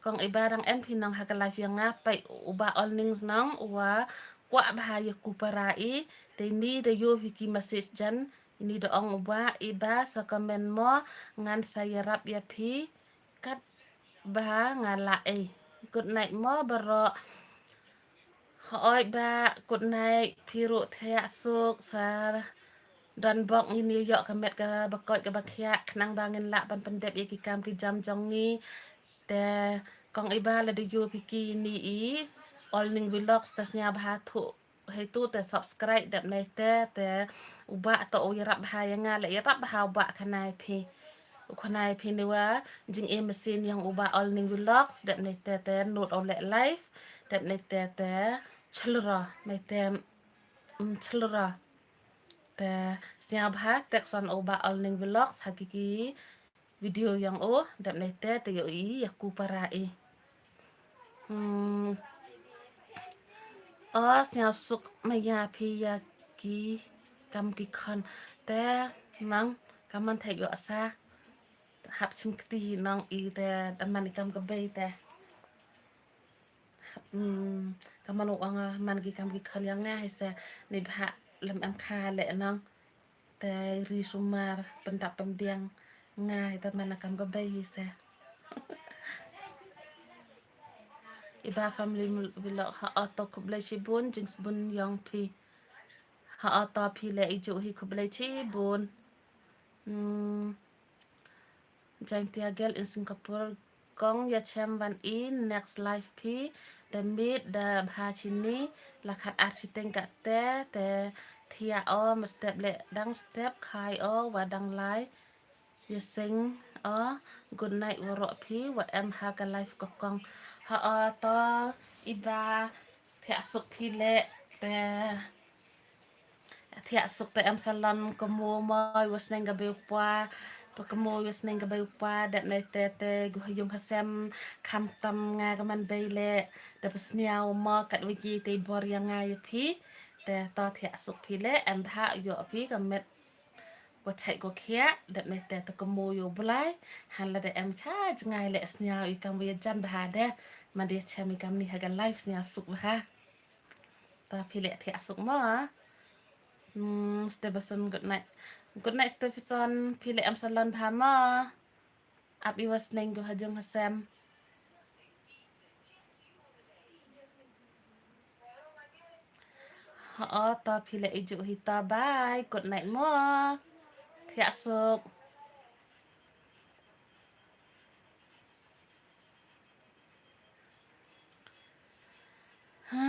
kong Iba dang em phi nang ha ka live jong nga pai u Bah Olning nang u wa kwah bha ïa ku para i te ni da ïoh hi ki message jan ni da ong u Bah Iba so ka men mo ngan sa ïarap ïa phi kat ba nga la ei. Good night mo baroh. Hoi ba good night phi ruh thiah suk sa don bok ngin ïoh ka met ka ba koit ka ba khiah khnang ba ngin lah ban pyndep ïa ki kam ki jam jong ngi. Te kong Iba la da ïoh phi ki ni i Olning Vlogs ta sngewbha thuh. Hei tu te subscribe dep nai te te u Bah to u ïarap bha ïa nga le ïarap bha u Bah khanai phi. U khanai phi ni wa jing e machine yang u Bah Olning Vlogs dep nai te te nut o le live dep nai te te chlra nai te, mm, chlra. Te sngewbha tek son u Bah Olning Vlogs ha ki ki video yang o dep nai te te ïoh i ïa ku para i. Hmm. O sngewsuk ma ïa phi ïa ki kam ki khon te nang ka man thei ïoh sa hap chim kti nang i te da man i kam ka bei te. Hmm. Ka man u ong man ki kam ki khon ïa nga hi se ni bha lem em kha leh nang. Te ri sumar pyndap pyndiang nga ita mana kam ka bei hi se. Iba family vlog ha oto khublei chibun jingsbun yong phi. Ha oto phi leh ijuk hi khublei chibun. Hmm. Jaintia Girl in Singapore, kong ïa chem wan i next live phi, te mih da bha chini, la khat ar chiteng kate, te thiah o, ma step leh dang step khai o, wa dang lai, ïa seng o, good night waroh phi, wat em ha ka live ko kong. Ha oto, iba, thiah suk phi leh, te, thiah suk te em salon kamo mo, wa sneng ka bei u pwa, pa kamo wa sneng ka bei u pwa, dep nai te te, gu ha yung ha sem, kham tam nga ka man bei leh, da pa sniaw mo, kat wa ji te bor ïa nga ïa phi, te to thiah suk phi leh, em bha ïoh phi ka met, wa chait ko khiah, dep nai te te kamo ïoh Blai, han la da em cha jngai leh sniaw i kam wa ïa jan bha de, man de chem i kam ni ha ka live sniaw suk bha. Ta phi leh thiah suk mo. Hmm, Stevenson, good night. Good night, Stevenson. Phi leh em salon bha mo. Ap i wa sneng gu ha jong ha sem. Ho, ta phi leh ijuk hi ta bye. Good night mo. Thiah suk. Ha,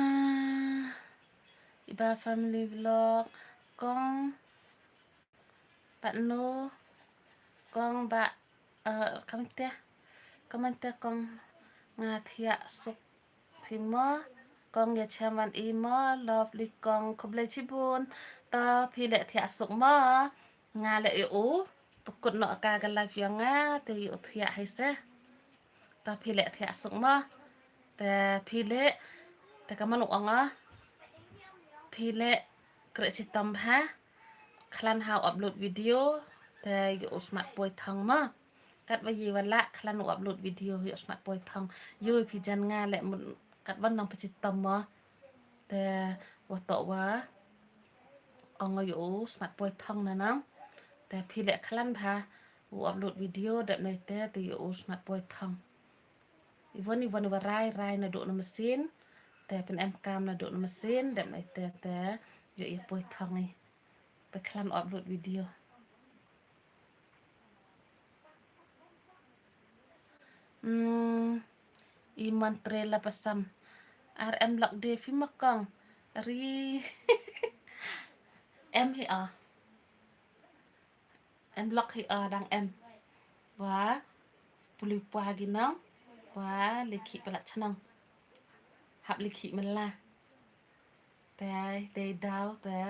iba family vlog, kong, pat no, kong ba, eh, kamante, kamante kong nga thiah suk phi mo, kong ïa chem wan i mo, lovely kong, khublei chibun, ta phi leh thiah suk mo, nga leh ïa u, pykut noh ka ka live ïa nga, te ïa u thiah hi se. Ta phi leh thiah suk mo. Te phi leh, te ka man u ong a. Phi leh kreh chitom bha. Khlaiñ ha u upload video. Te ïa u smat poi thong mo. Kat wa ïa wa lah khlaiñ u upload video ïa u smat poi thong. Ïa phi jan nga leh mut kat wa nang pa chitom mo. Te wa toh wa ong ïa u smat poi thong na nang. Te phi leh khlaiñ bha. U upload video dep nai te te ïa u smat poi thong. Iwon iwon wa rai rai na duh na machine. Te pyn em kam na duh na machine dep nai te te ïa ïa poi thong i. Te khlaiñ upload video. Hmm, i man tre la pasam. Ar em lok de phi ma kong. Ri. Em hi a. Em lok hi a dang em. Wa puli pwa gi nang. Wa likhi palat chanang. Hap likhi mela. Te, te daw te.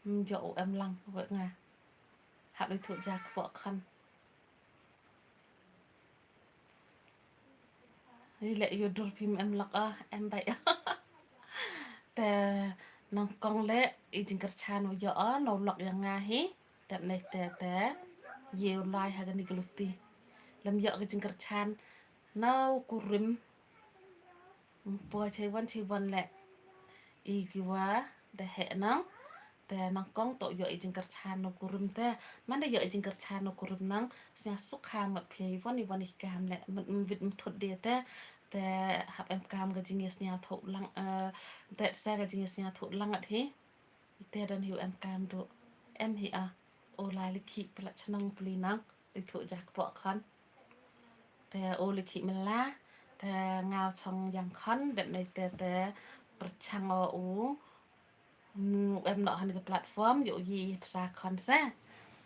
Hmm, jo u em lang wa nga. Hap li thu ja kpo khan. Ri leh ïa u dur phim em lok ah, em bai. Te nang kong leh i jingkyrchan u ïoh ah, no lok ïa nga hi. Dep nai te te ïa u lai ha kani ka luti. Lem ïoh ka jingkyrchan na u kurim. Poi chei wan chei wan leh i ki wa da heh nang. Te nang kong to ïoh i jingkyrchan no kurim te. Man da ïoh i jingkyrchan no kurim nang. Sñiaw suk ha ngot phi i wan i wan i kam leh. Mvit mthut de te. Te hap em kam ka jingïasñiaw thuh lang, eh, te sa ka jingïasñiaw thuh lang at hi. Te don hi u em kam du. Em hi a. U lai likhi palat chanang pli nang. Li thuh ja kpo khan. Te u likhi mela. Te ngaw chong yang khan. Dep nai te te pyrchang o u. Hmm, em noh han ka platform, ïoh yi psa khon sa.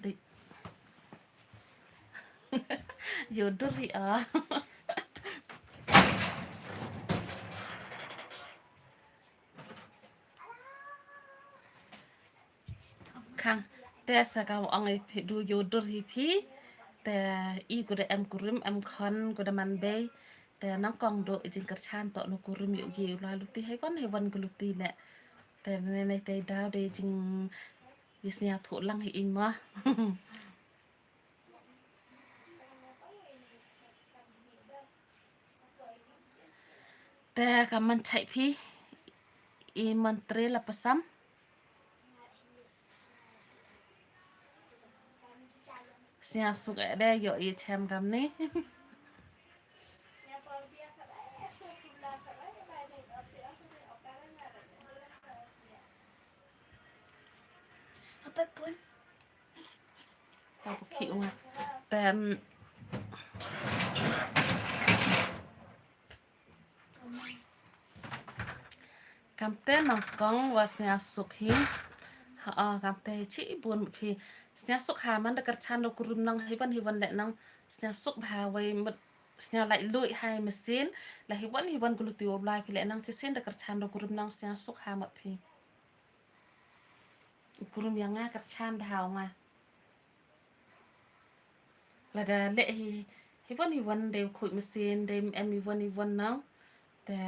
Di. Ïoh dur hi a. Khang, te sa ka ong i phi du ïoh dur hi phi. Te i ku da em kurim em khon ku da man bei. Te nang kong du i jingkyrchan to no kurim ïoh yi u la luti hai wan hai wan ku luti leh. Te ne ne te daw de jing yis nia thuh lang hi ing ma. Te ka man chai phi i man tre la pasam. Sñiawsuk eh de ïoh i chem kamni. Apa pun? Apa ki unga. Tem. Kamte nangkong wa sñiawsuk hi. Ha, ah, kamte chi bun phi. Sñiawsuk ha man da kyrchan lo kurum nang hi wan hi wan leh nang sñiawsuk bha wei mut sñiaw lai lui hai mesin. La hi wan hi wan gulu ti wa blai phi leh nang chi sin da kyrchan lo kurum nang sñiawsuk ha mut phi. Kurum ya nga kyrchan bha nga. Lada leh hi, hi wan hi wan dei khuid mesin, dei em hi wan hi wan nang. Te,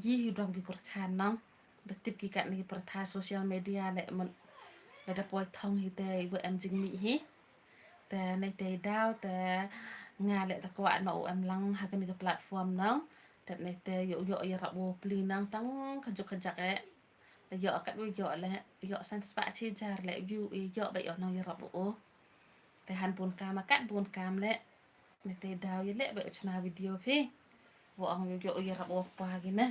yi hi dom ki kyrchan nang. Da tip ki kat ni ki pyrtha social media leh man. Lada poi thong hi te, i wa em jingmih hi. Te, nei te daw, te, nga leh te kwah na u em lang, ha kani ka platform nang. Te, nei te, yo, yo, ya rap wo pli nang, tang, kajak, kajak eh. Ïoh kat u ïoh leh, ïoh san spah chi jar leh view i ïoh ba ïoh nang ïarap u. Te han bun kam kat bun kam leh. Ni te daw ïa leh ba u chna video phi. Wa ong ïoh ïarap u pa gina.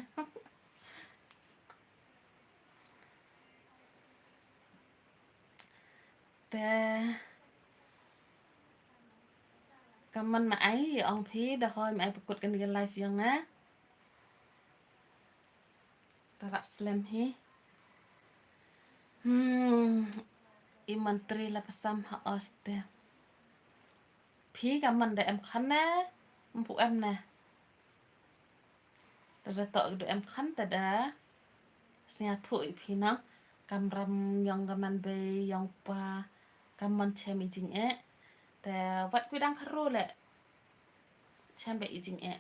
Te kaman ma ai ong phi da hoi ma ai pukut kan ga live yang nga. Tarap slem hi. Hmm, i mantri la pasam ha oste. Phi ka man da em khan na, mpu em na. Da da tok du em khan ta da. Sñiawthuh i phi nang. Kam ram yong ka man bei yong pa. Kam man chem i jingeh. Te wat kwi dang kharo leh. Chem bei i jingeh.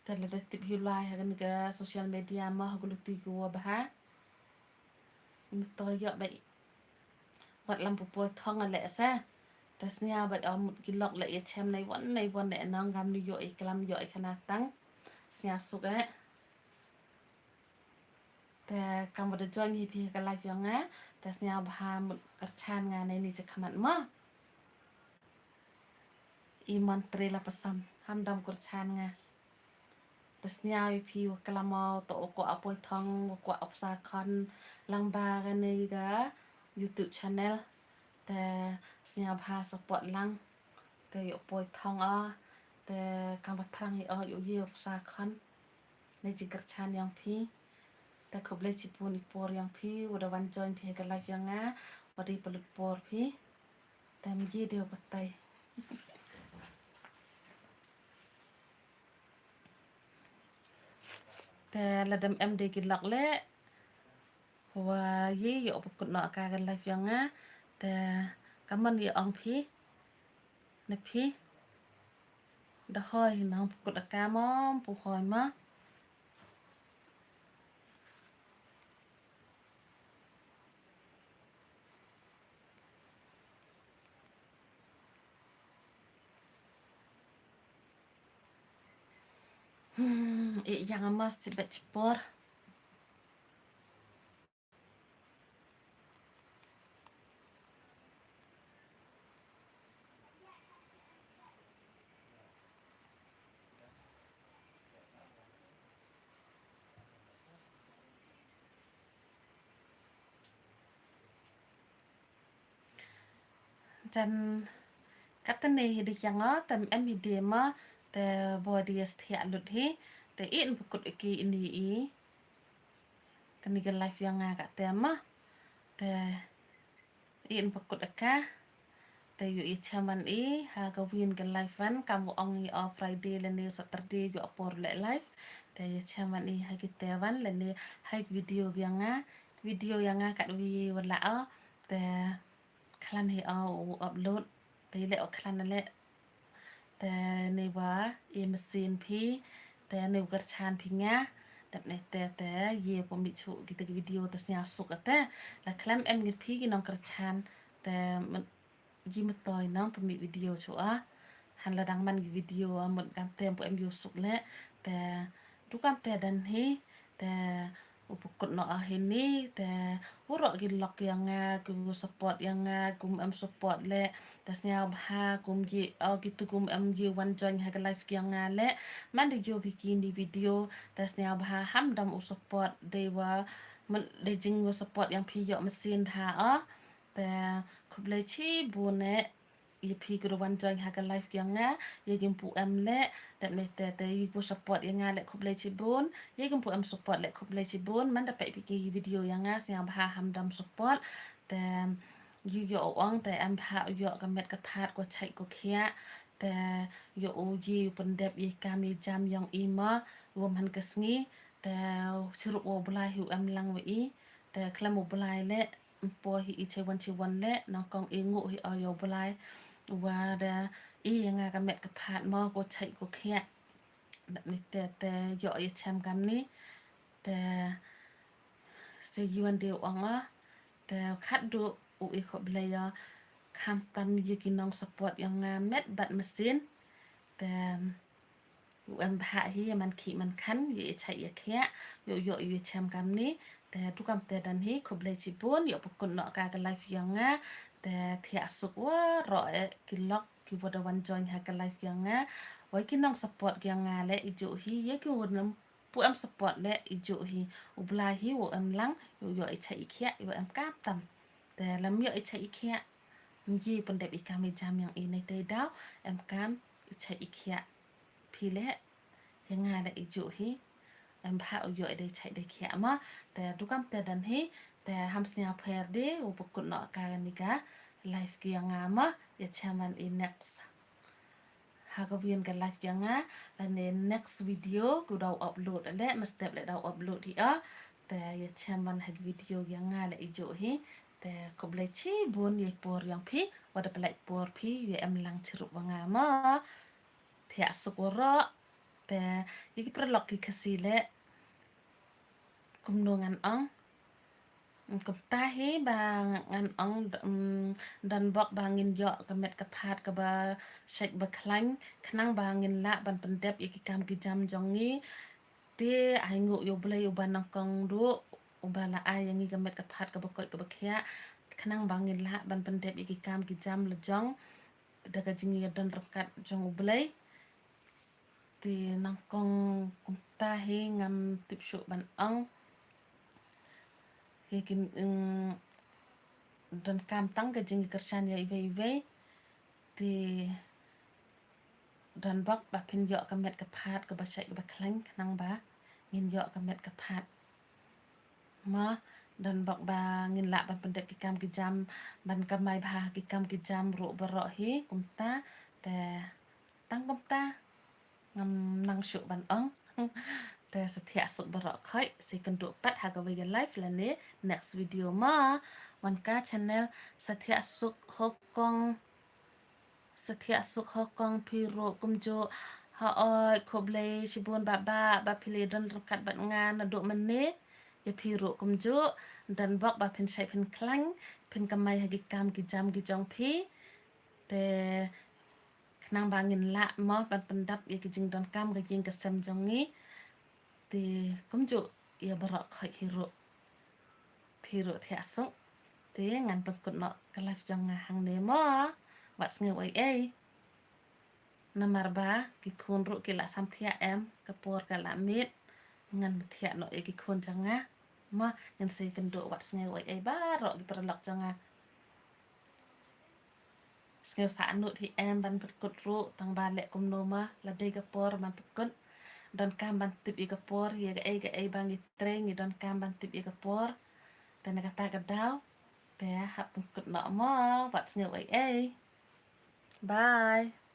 Te lada tip hi lai ha kani ka social media ma ha kulu ti ku wa bha. Mut to ïoh ba wat lam pu poi thong a leh sa. Te sñiaw ba ïoh mut ki lok leh ïa chem nei wan nei wan leh nang gam ni ïoh i klam ïoh i khana tang. Sñiawsuk eh. Te kam wa da join hi phi ka live yong nga. Te sñiaw bha mut kyrchan nga nei ni cha khmat ma. I mantri la pasam, ham dam kyrchan nga. Te sñiaw i phi wa klam o, to o ko apoi thong, o ko apsa khon, lang ba kani ka YouTube channel. Te sñiaw bha support lang. Te ïoh poi thong o, te kam wa thrang i o, ïoh ye apsa khon. Nei jingkyrchan yong phi. Te khublei chibun i por yong phi, wa da wan join phi ka live yong nga, wa da i palut por phi. Te mi ye dei wa batai. Te lada em dei ki lok leh. Wa ye ïoh pukut noh ka ka live yong nga. Te kaman ye ong phi. Na phi. Da hoi nang pukut ka mom pu hoi ma. Hmm, i yang amas tibet chipor. Jan katne hi di kiang o, tem em hi di ma, te body is thiah lut hi, te in pukut ki ini i. Kani ka live yong nga ka te ma, te in pukut ka, te yu i chaman i, ha ka win ka live wan, kam ong i o Friday lane Saturday yu apor le live, te i chaman i ha ki te wan, lane ha ki video yong nga, video yong nga kat wi wala o, te khlan hi o u upload, te le o khlan le, te ne wa i machine phi, te ne u kyrchan phi nga, dap ne te te ye pom mi chu kita ki video te sñiawsuk te, la khlem em ngit phi ki nong kyrchan, te yi mutoi nong pom mi video chu a, han la dang man ki video a mut kam te pom em yu suk le, te du kam te dan hi, te u pynkut noh a hini, te waroh ki lok ïa nga, ki support ïa nga, kum em support leh, te sngewbha kum ki, oh, kitu kum em ki wan join ha ka live ïa nga leh, man da ïoh phi kini video, te sngewbha ham dam u support, dei wa, man, dei jing wa support ïa phi ïoh machine ha, oh, te khublei chibun eh. Ïa phi ki ruh wan join ha ka live ïa nga, ïa kim pu em leh, dep ne te te ïa ki support ïa nga leh khublei chibun, ïa kim pu em support leh khublei chibun, man da peit phi ki video ïa nga, sngewbha ham dam support, te ïa ïoh u ong, te em bha u ïoh ka met ka phad ko chait ko khiah, te ïoh u ïa u pyndep ïa kam ïa jam ïong i ma, u wan ha ka sngi, te chirup u Blai hi u em lang wa i, te khlem u Blai leh, mpo hi i chei wan chei wan leh, nang kong i nguh hi o ïa u Blai. Wa da i ïa nga ka met ka phad mo ko chait ko khiah. Dap ni te te ïoh ïa chem kam ni. Te se yuan de ong a. Te khat du u i khublei ïa kham tam ïa ki nong support ïa nga met bad machine. Te u em bha hi ïa man khih man khan, ïa i chait ïa khiah, ïoh ïoh ïa chem kam ni, te du kam te dan hi, khublei chibun, ïoh pynkut noh ka ka live ïa nga, te thiah suk waroh eh, ki lok, ki wa da wan join ha ka live ïa nga, wei ki nong support ïa nga leh, i ju hi, ïa ki wa nam pu em support leh, i ju hi, u Blai hi, u em lang, ïoh ïoh i chait i khiah, ïoh em kam tam. Te lam ïoh i chait i khiah, ym ji pyndep i kam i jam ïong i nei te daw, em kam i chait i khiah. Phi leh, ïa nga leh i ju hi. Em bha u ïoh i dei chait dei khiah ma. Te du kam te dan hi, te ham sngewpher de, u pynkut noh ka ni ka live ki ïa nga ma, ïa chem man i next. Ha ka win ka live ïa nga, lane next video, ku daw upload leh, mestep leh daw upload hi a. Te ïa chem man ha ka video ïa nga leh i ju hi. Te khublei chibun ïa i por ïong phi, wa da pynlait por phi, ïa em lang chirup wa nga ma. Thiah suk waroh, te ïa ki paralok ki Khasi leh, kumno ngan ong. Kumta hi ba ngan ong, mm, don bok ba ngin ïoh ka met ka phad kaba shait ba khlaiñ, khnang ba ngin lah ban pyndep ïa ki kam ki jam jong ngi. Te ai nguh ïa u Blei uba nang kong du, uba la ai ïa ngi ka met ka phad kaba koit kaba khiah, khnang ba ngin lah ban pyndep ïa ki kam ki jam la jong, da ka jingïadon ryngkat jong u Blei. Te nang kong kumta hi ngam tip shuh ban ong. Hi kin, mm, don kam tang ka jingkyrshan ïa iwei iwei. Te don bok ba phin ïoh ka met ka phad kaba shait kaba khlaiñ khnang ba ngin ïoh ka met ka phad. Ma, don bok ba ngin lah ban pyndep ki kam ki jam, ban kamai bha ki kam ki jam ruh baroh hi, kumta, te tang kumta, ngam nang shuh ban ong. Te sa thiah suk baroh khoit, sa kynduh pat ha kawei ka live lane next video ma. Wan ka channel sa thiah suk Hokong, sa thiah suk Hokong phi ruh kumjuh. Haoid, khublei shibun Bah Bah, ba phi la don ryngkat bad nga naduh mynne. Ïa phi ruh kumjuh, don bok ba phin shait phin khlaiñ, phin kamai ha ki kam ki jam ki jong phi. Te khnang ba ngin lah mo ban pyndap ïa ki jingdonkam ka ïing ka sem jong ngi. Te kumjuh ïa baroh khoit hi ruh. Phi ruh thiah suk. Te ngan pynkut noh ka live jong nga hangne mo. Wat sngew ei ei. Namar ba ki khun ruh ki la sam thiah em, ka por ka la miet. Ngan thiah noh ïa ki khun jong nga. Mo, ngan sa ïakynduh, wat sngew ei ei baroh ki paralok jong nga. Sngew sah nud hi em ban pynkut ruh, tang ba leh kumno ma, la dei ka por ban pynkut. Donkam ban tip ïa ka por, ïa kaei kaei ba ngi trei ngi donkam ban tip ïa ka por. Te na kata ka daw, te hap pynkut noh mo, wat sngew ei ei. Bye.